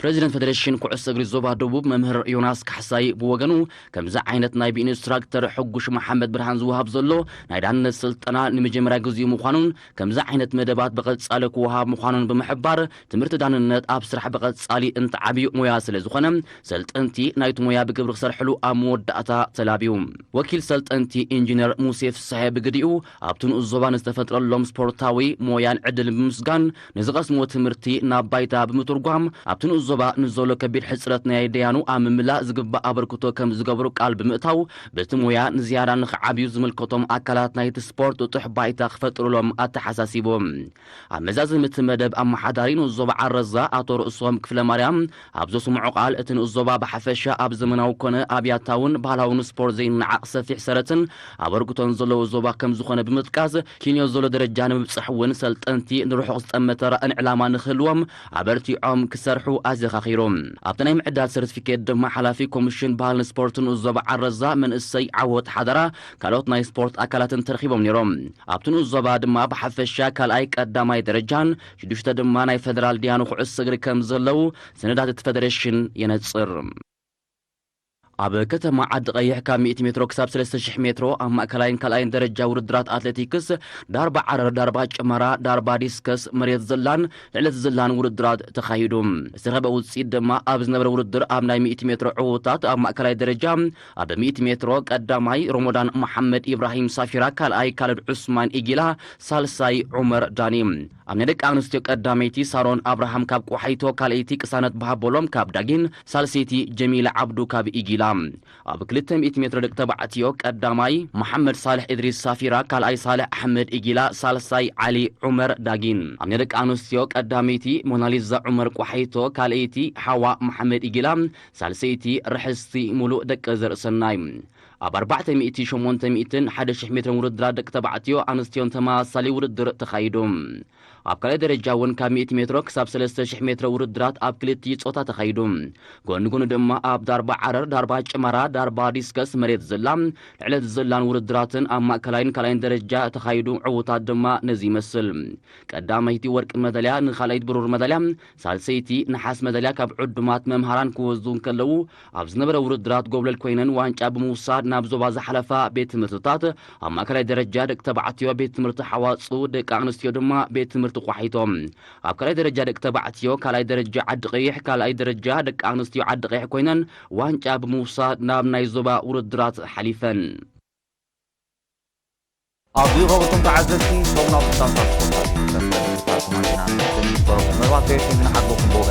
ፕሬዚደንት ፌደሬሽን ኩዕሶ እግሪ ዞባ ደቡብ መምህር ዮናስ ካሕሳይ ብወገኑ፣ ከምዚ ዓይነት ናይ ብኢንስትራክተር ሕጉሽ መሓመድ ብርሃን ዝወሃብ ዘሎ ናይ ዳንነት ስልጠና ንመጀመርያ ግዜኡ ምዃኑን፣ ከምዚ ዓይነት መደባት ብቐጻሊ ክወሃብ ምዃኑን ብምሕባር፣ ትምህርቲ ዳንነት ኣብ ስራሕ ብቐጻሊ እንትዓብዩ ሞያ ስለ ዝኾነ፣ ሰልጠንቲ ናይቲ ሞያ ብግብሪ ክሰርሕሉ ኣብ መወዳእታ ተላብዩ። ወኪል ሰልጠንቲ ኢንጂነር ሙሴ ፍስሐ ብግዲኡ፣ ኣብቲ ንኡስ ዞባ ንዝተፈጥረሎም ስፖርታዊ ሞያን ዕድልን ብምስጋን፣ ንዝቐስምዎ ትምህርቲ ናብ ባይታ ብምትርጓም፣ ኣብቲ ንኡስ ዞባ ንዘሎ ከቢድ ሕጽረት ናይ ደያኑ ኣብ ምምላእ ዝግባእ ኣበርክቶ ከም ዝገብሩ ቃል ብምእታው፣ በቲ ሞያ ንዝያዳ ንኽዓብዩ ዝምልከቶም ኣካላት ናይቲ ስፖርት ጥጡሕ ባይታ ክፈጥሩሎም ኣተሓሳሲቡ። ኣብ መዛዘሚ እቲ መደብ፣ ኣመሓዳሪ ንኡስ ዞባ ዓረዛ ኣቶ ርእሶም ክፍለ ማርያም ኣብ ስምዑ ቃል እቲ ንኡስ ዞባ ብሓፈሻ ኣብ ዘመናዊ ኮነ ኣብ ያታውን ባህላውን ስፖርት ዘይነዓቕ ሰፊሕ ሰረትን ኣበርክቶን ዘለዎ ዞባ ከም ዝኾነ ብምጥቃስ፣ ኪንዮ ዘሎ ደረጃ ንምብጻሕ እውን ሰልጠንቲ ንርሑቕ ዝጠመተ ራእን ዕላማ ንክህልዎም ኣበርቲዖም ክሰርሑ ኣዘኻኺሩ። ኣብቲ ናይ ምዕዳል ሰርቲፊኬት ድማ ሓላፊ ኮሚሽን ባህልን ስፖርትን ንኡስ ዞባ ዓረዛ መንእሰይ ዓወት ሓደራ ካልኦት ናይ ስፖርት ኣካላትን ተረኺቦም ነይሮም። ኣብቲ ንኡስ ዞባ ድማ ብሓፈሻ ካልኣይ ቀዳማይ ደረጃን ሽዱሽተ ድማ ናይ ፌደራል ዲያኑ ኩዕሶ እግሪ ከም ዘለዉ ሰነዳት እቲ ፌደሬሽን የነጽር። ኣብ ከተማ ዓዲ ቀይሕ ካብ ሚእቲ ሜትሮ ክሳብ ሰለስተ ሽሕ ሜትሮ ኣብ ማእከላይን ካልኣይን ደረጃ ውድድራት ኣትሌቲክስ ዳርባ ዓረር፣ ዳርባ ጭመራ፣ ዳርባ ዲስከስ፣ መሬት ዝላን ልዕለት ዝላን ውድድራት ተኻይዱ። ዝተረኸበ ውፅኢት ድማ ኣብ ዝነበረ ውድድር ኣብ ናይ ሚእቲ ሜትሮ ዕዉታት ኣብ ማእከላይ ደረጃ ኣብ ሚእቲ ሜትሮ ቀዳማይ ሮሞዳን መሓመድ ኢብራሂም ሳፊራ፣ ካልኣይ ካልድ ዑስማን ኢጊላ፣ ሳልሳይ ዑመር ዳኒ። ኣብ ናይ ደቂ ኣንስትዮ ቀዳመይቲ ሳሮን ኣብርሃም ካብ ቆሓይቶ፣ ካልኣይቲ ቅሳነት በሃቦሎም ካብ ዳጊን፣ ሳልሰይቲ ጀሚላ ዓብዱ ካብ ኢጊላ። ኣብ ክልተ ሚእቲ ሜትሮ ደቂ ተባዕትዮ ቀዳማይ መሓመድ ሳልሕ እድሪስ ሳፊራ፣ ካልኣይ ሳልሕ ኣሕመድ ኢጊላ፣ ሳልሳይ ዓሊ ዑመር ዳጊን። ኣብ ናይ ደቂ ኣንስትዮ ቀዳመይቲ ሞናሊዛ ዑመር ቆሓይቶ፣ ካልኣይቲ ሓዋ መሓመድ ኢጊላ፣ ሳልሰይቲ ርሕስቲ ሙሉእ ደቂ ዘርእሰናይ። ኣብ ኣርባዕተ ሚእቲ፣ ሸሞንተ ሚእትን ሓደ ሽሕ ሜትሮን ውድድራት ደቂ ተባዕትዮ ኣንስትዮን ተመሳሳሊ ውድድር ተኻይዱ። ኣብ ካልኣይ ደረጃ እውን ካብ ሚእቲ ሜትሮ ክሳብ ሰለስተ ሽሕ ሜትሮ ውድድራት ኣብ ክልቲኡ ጾታ ተኻይዱ። ጎኒ ጎኒ ድማ ኣብ ዳርባ ዓረር፣ ዳርባ ጭመራ፣ ዳርባ ዲስከስ፣ መሬት ዝላ፣ ልዕለት ዝላን ውድድራትን ኣብ ማእከላይን ካልኣይን ደረጃ ተኻይዱ። ዕዉታት ድማ ነዚ ይመስል። ቀዳመይቲ ወርቂ መዳልያ ንኻልኣይቲ ብሩር መዳልያ፣ ሳልሰይቲ ነሓስ መዳልያ ካብ ዕዱማት መምሃራን ክወስዱ እንከለዉ፣ ኣብ ዝነበረ ውድድራት ጎብለል ኮይነን ዋንጫ ብምውሳድ ናብ ዞባ ዝሓለፋ ቤት ትምህርትታት ኣብ ማእከላይ ደረጃ ደቂ ተባዕትዮ ቤት ትምህርቲ ሓዋፁ፣ ደቂ ኣንስትዮ ድማ ቤት ትምህርቲ ቋሒቶ። ኣብ ካልኣይ ደረጃ ደቂ ተባዕትዮ ካልኣይ ደረጃ ዓዲ ቀይሕ፣ ካልኣይ ደረጃ ደቂ ኣንስትዮ ዓዲ ቀይሕ ኮይነን ዋንጫ ብምውሳድ ናብ ናይ ዞባ ውድድራት ሓሊፈን። ኣብዚ ይኸበቶም ተዓዘብቲ ሰሙናዊ ፍጻመታት ስፖርት እዩ። ከም ፍጻመታት ኩማሽና ንዝግበረኩም መርባት ቴሌቪዥን ሓግበኩም ብኡ